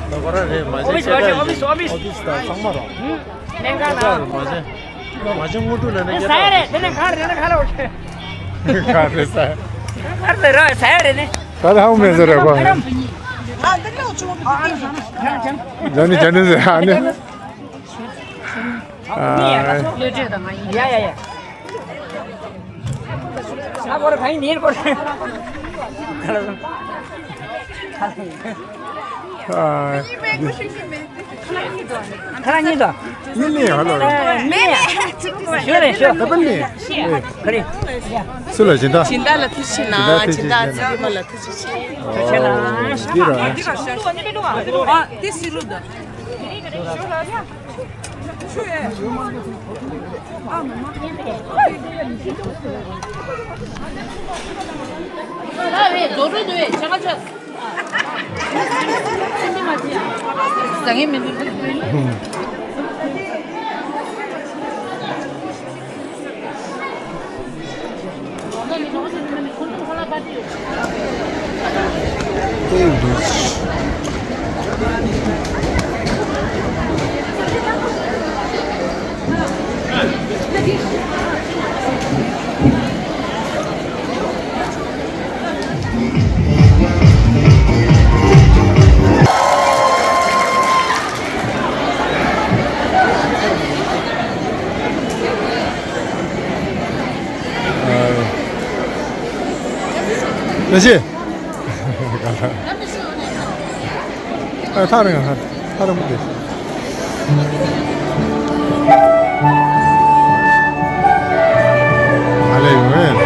ད་ཁོ་རང་རེད་མ་བྱན་ཆེ་ད། ཨོ་ཕིས་ཨོ་ཕིས་ཨོ་ཕིས། ཨོ་ཕིས་ད་ཚང་མ་རོ། ལེན་ག་ན། མ་བྱན། མ་བྱན་དངོས་གྲུབ་ལ་ནི་ས་ཡ་རེད་དེ་ནས་ག་རེ་ནས་ག་རེ་འོ་ཁེ། ག་རེ་ས། ག་རེ་ར་ས་ཡ་རེད་ནི། ད་ལྟ་ཧ་མེ་ཟེར་རེད་པ། ཇ་ནི་ཇ་ནི་ཟེར་ཨ་ནི། ཡ་ཡ་ཡ། ཁ་ལག་གཉིས་དང་། མི་ལས་ཧ་ལོ། མི་ལས། ཞུ་རེ་ཞུ། ད་པ་ལས། ག་རེ། སུ་ལ་སྦྱིན་བདག་སྦྱིན་བདག་ལ་ཐུགས་རྗེ་ཆེ་གནང་། སྦྱིན་བདག་ཚེ་རིང་མ་ལ་ཐུགས་རྗེ་ཆེ། ཐུགས་རྗེ་ཆེ་གནང་། འདི་ར། འདི་སི་རུ་ད། ཡ་ཤེ། ཨ་ཐག་རིང་ང་ཐག་རིང་པོ་དེ། ང་ལས་ཡོང་་ངས།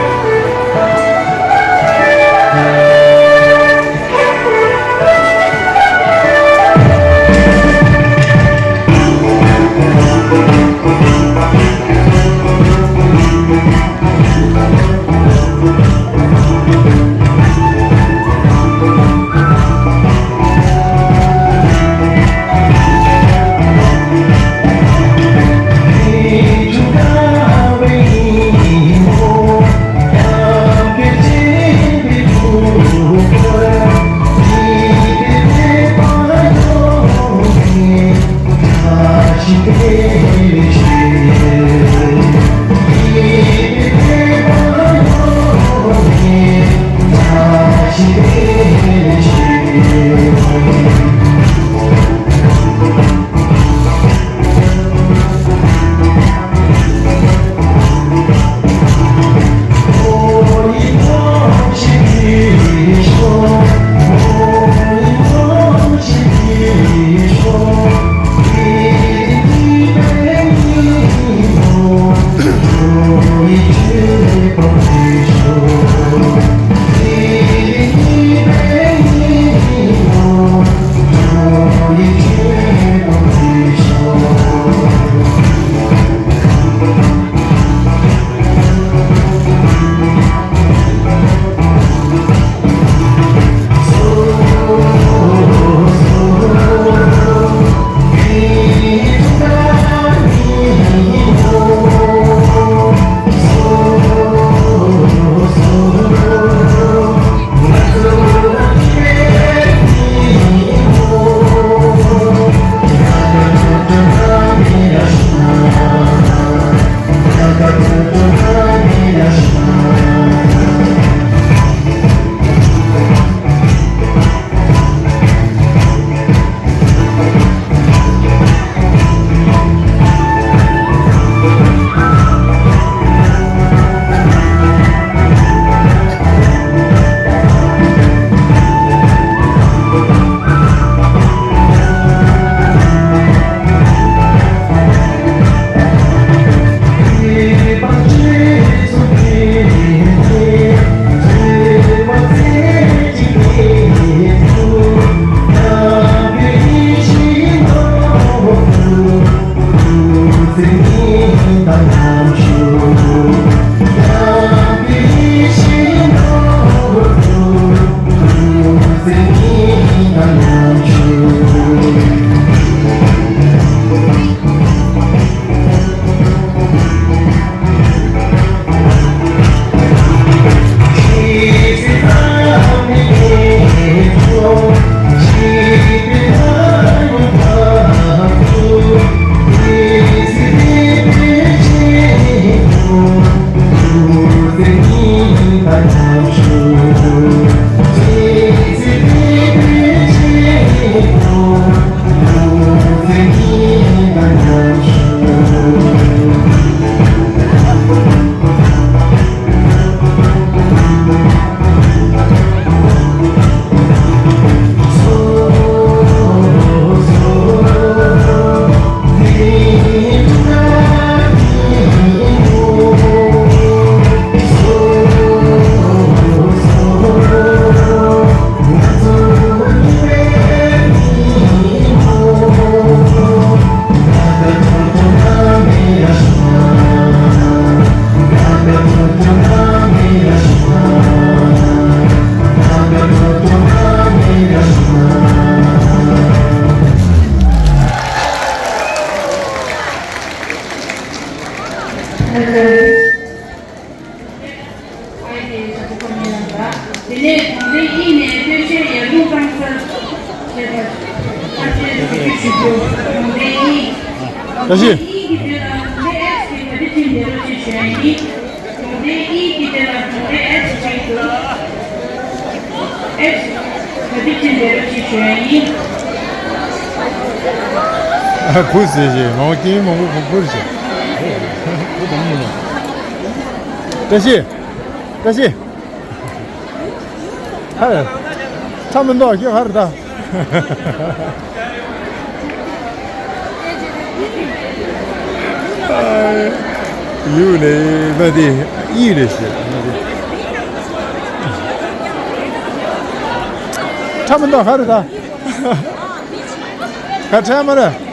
དེ་ནས་གྲོང་སྡེ་གཉིས་ནས་སྟོད་གཞས་ཡར་ཀླུང་གཙང་སར་བྱས་པ་ཐམས་ཅད་ཞུ་རྒྱུ་ཞུ་རྒྱུ། གྲོང་སྡེ་གཉིས། བཀྲ་ཤིས། གྲོང་སྡེ་གཉིས་ཀྱི་དོན་ལ་གྲོང་སྡེ་ཨེགས་ཀྱི་གྲ་སྒྲིག་ཆེན་མཛད་རོགས་ཞེས་ཞུ་ཡ་ཡིན། གྲོང་སྡེ་གཉིས་ཀྱི་དོན་ལ་གྲོང་སྡེ་ཨེགས་ཞིག་ཏུ་ཨེགས་གྲ་སྒྲིག་ཆེན་མཛད་རོགས་ཞེས་ཞུ་ཡ་ཡིན། ཨ་ཁུ་ཟེར་ཞེས་མང་པོ་སྐྱེ་མང་པོ་ཁུ་ཁུར་ཞེས། བཀྲ་ཤིས། བཀྲ་ཤིས། ཧ། ཁྲ་མི་འདུག་ཁྱོད་ཧར་ད། ཡུལ་ནས་མ་དེ་ཡིད་ལས་ཤེས་མ་དེ། ཁྲ་མི་འདུག་ཧར་ད། ཁ་ཁྲ་མ་རེད།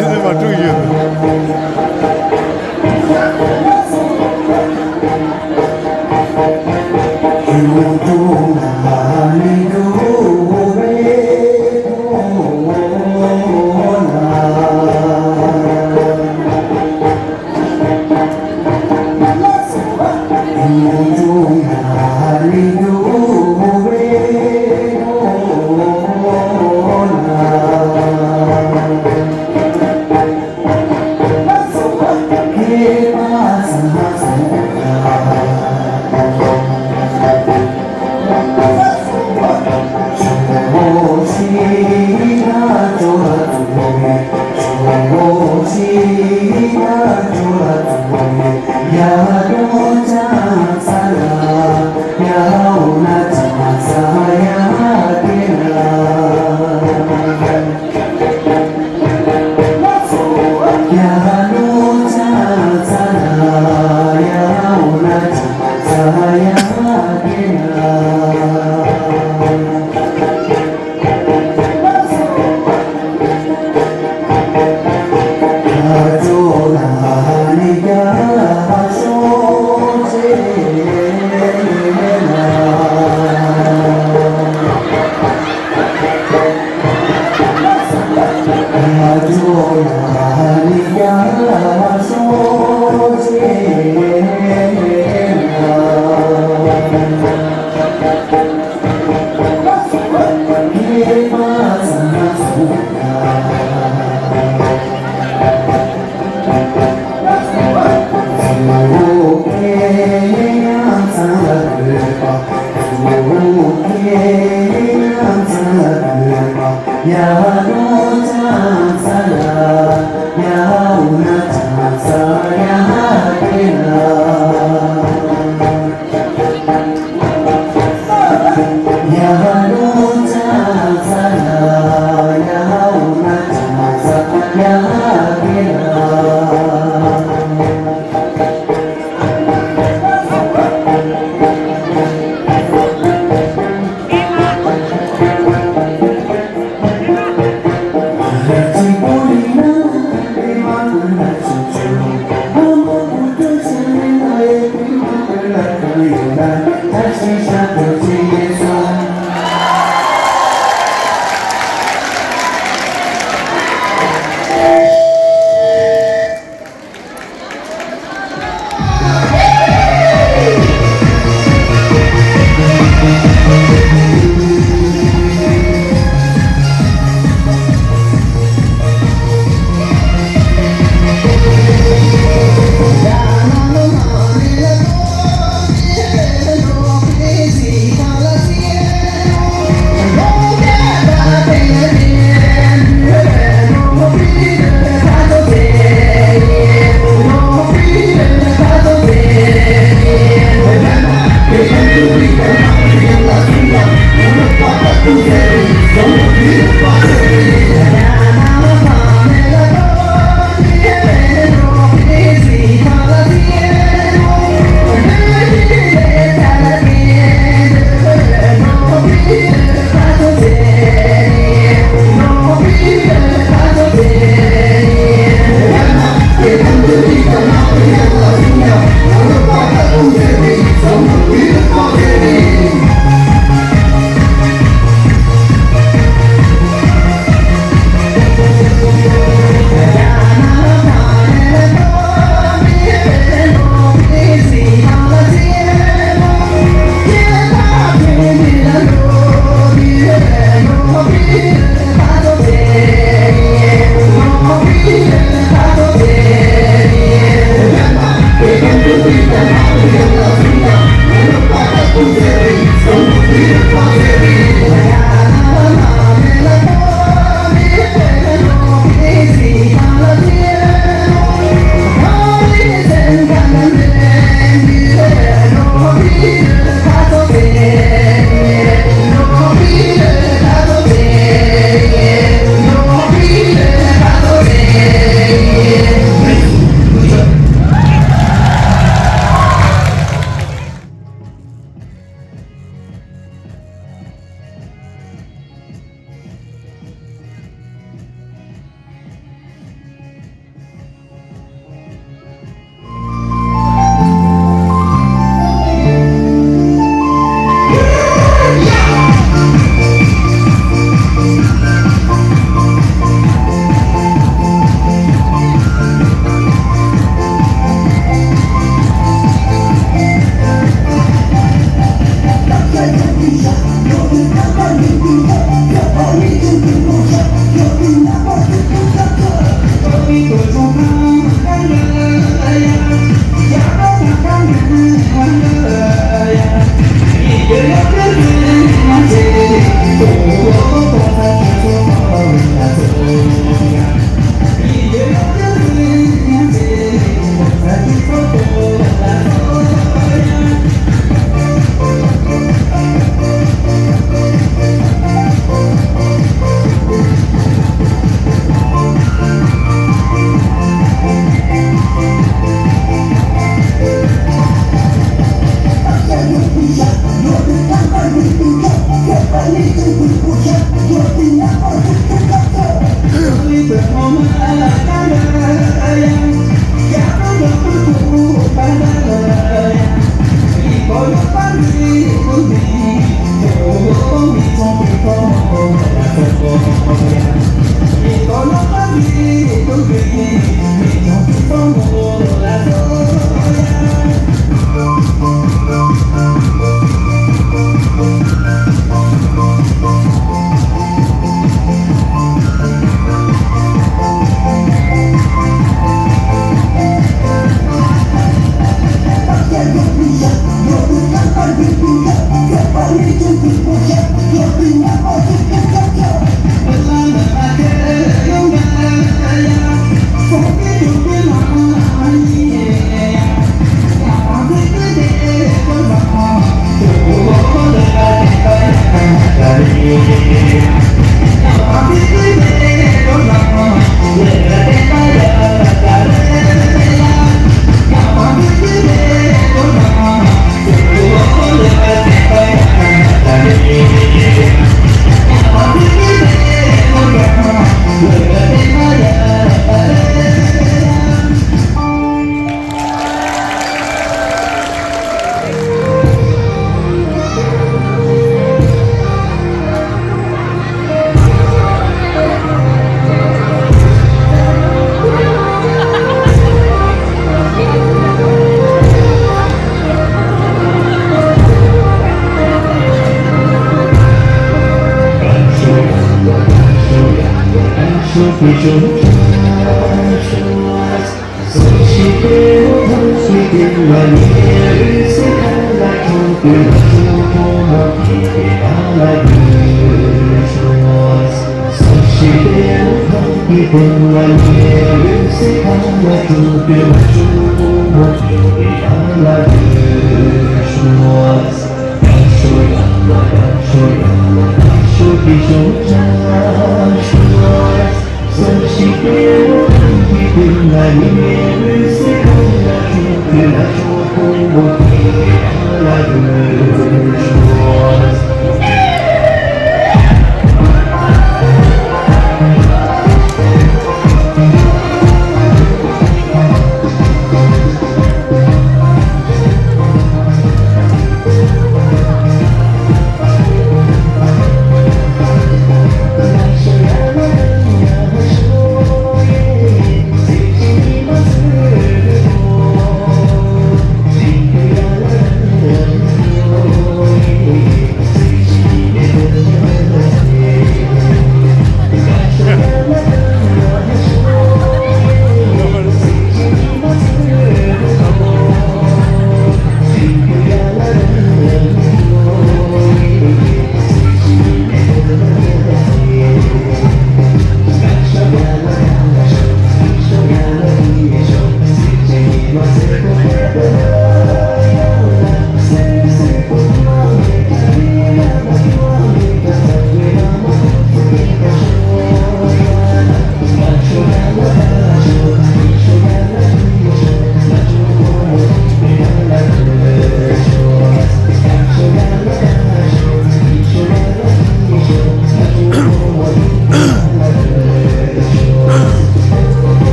ལས་ནི་མ་འཁྲུག་ཡོད།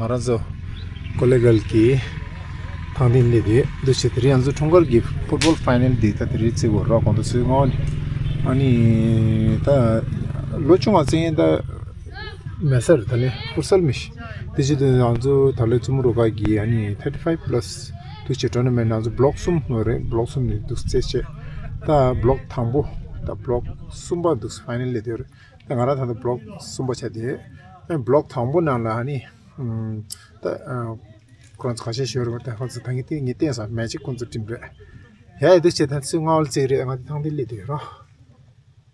ང་རང་ཚོ་ཀོ་ལེ་གལ་གྱི་ཐང་སྟེང་སླེབས་ཡོད། འདུག་བྱས་དེ་རིང་ང་ཚོ་འཁྲུངས་སྐར་གྱི་ཕུཊ་བོལ་ཕའི་ནལ་འདི་ད་དེ་རིང་རྩེ་བོ་ར་གོང་དུ་ཚོའི་ངོ་ཨ་ནི་ད་ལོ་ཆུང་བ་བཙན་ཡིན་ད་མེད་ས་རེད། ད་ནི་ཕུར་སལ་མི་ཤེས། དེ་བྱེད་དུས་ང་ཚོ་ད་ལོའི་མཚོ་མོ་རུ་ཁག་གི་ཨ་ནི་thirty five plus འདུག་བྱས་ཊོར་ན་མེན་ཊ་ང་ཚོ་བྷི་ལོག་གསུམ་ཡོད་རེད། བྷི་ལོག་གསུམ་ནས་འདུག་རྩེད་བྱས། ད་བྷི་ལོག་དང་པོ་ད་བྷི་ལོག་གསུམ་པ་འདུག་ཕའི་ནལ་སླེབས་ཡོད་རེད། ད་ང་རང་ད་ལྟ་བྷི་ལོག་གསུམ་པ་ཆགས་བསྡད་ཡོད། ཨ་ནི་བྷི་ལོག་དང་པོ་ནང་ལ་ཨ་ནི་ད་ཁོ་རང་ཚོ་ཁ་ཤས་ཤོར་བ་དང་ཁོ་ཚོ་ད་ངས་དེ་ངས་བསྟན་སོང་། མེ་ཇིག་ཁོ་ཚོ་ཊིམ་རེད། ཡ་ཡ་འདི་བྱས་ད་ཚོས་ང་ལ་རྩེད་རེད། ང་དེ་ཐང་དེ་སླེབས་དུས་རོ།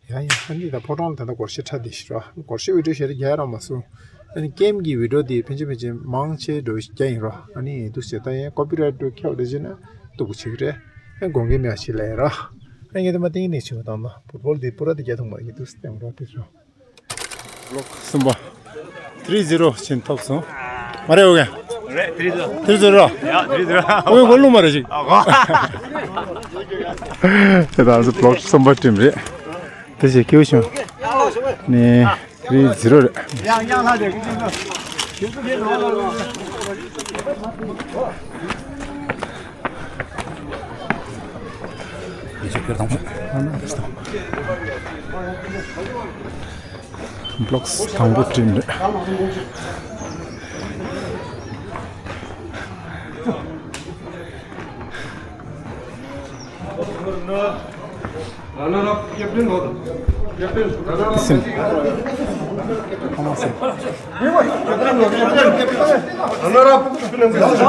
ཡ་ཡ་ཨ་ནི་ད་ཕོ་བྲང་ལ་ད་ལྟ་སྒོར་གཞས་འཁྲབ་བསྡད་ཤག་རོ། སྒོར་གཞས་བི་ཌིའོ་ཞེ་དྲག་རྒྱག་རག་མ་སོང་། ཨ་ནི་ཀེམ་གྱི་བི་ཌིའོ་དེ་ཕན་ཆད་ཕན་ཆད་མང་ཆེ་འགྲོ་རྒྱག་ཡིན་རོ། ཨ་ནི་འདུག་བྱས་ད་ཡང་ཀོ་པི་རའེ་ཊི་འགྲོ་ཁྱབ་བསྡད་བྱས་ན་སྡུག་པོ་ཆགས་ཀྱི་རེད། ཨ་དགོངས་འགལ་མེད་པ་ཞིག་ལབ་ཡིན་རོ། ཨ་ངས་དེ་མ་བསྟན་ནས་བྱས་པ་དང་ད་ཕུཊ་བོལ་དེ་པུ་ར་དེ་རྒྱག་ཐུབ་མ་རེད། འདུག་བསྟན་རོ་དེ་ཚོ། བྷི་ལོག་གསུམ་པ། three zero ཕྱིན་ཐོབ་སོང་། མ་རེད་འོ་ག་རེད། three zero three zero རོ། ཡ་three zero འོ་ག་གོ་ལུང་མ་རེད་ཅིག་འོ་གོ་དེ་ད་ཚོ་བྷི་ལོག་གསུམ་པ་ཊིམ་རེད། དེ་ཞིག་སྐྱིད་པོ་བྱུང་། ནས་three zero རེད། བྷི་ལོག་དང་པོ་ཊིམ་རེད། Runner up, captain हो। Captain, runner up। Sim। Homa sim। Captain हो, captain। Runner up, captain हो।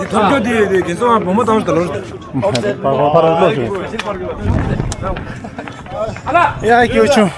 འདི་ཐོབ་རྒྱ་དེ་དེ་རྒན་གསུམ་བུ་མོ་བཏང་ཞིག་ད་ལོར། ཡ་སྐྱོ་ཆུང་།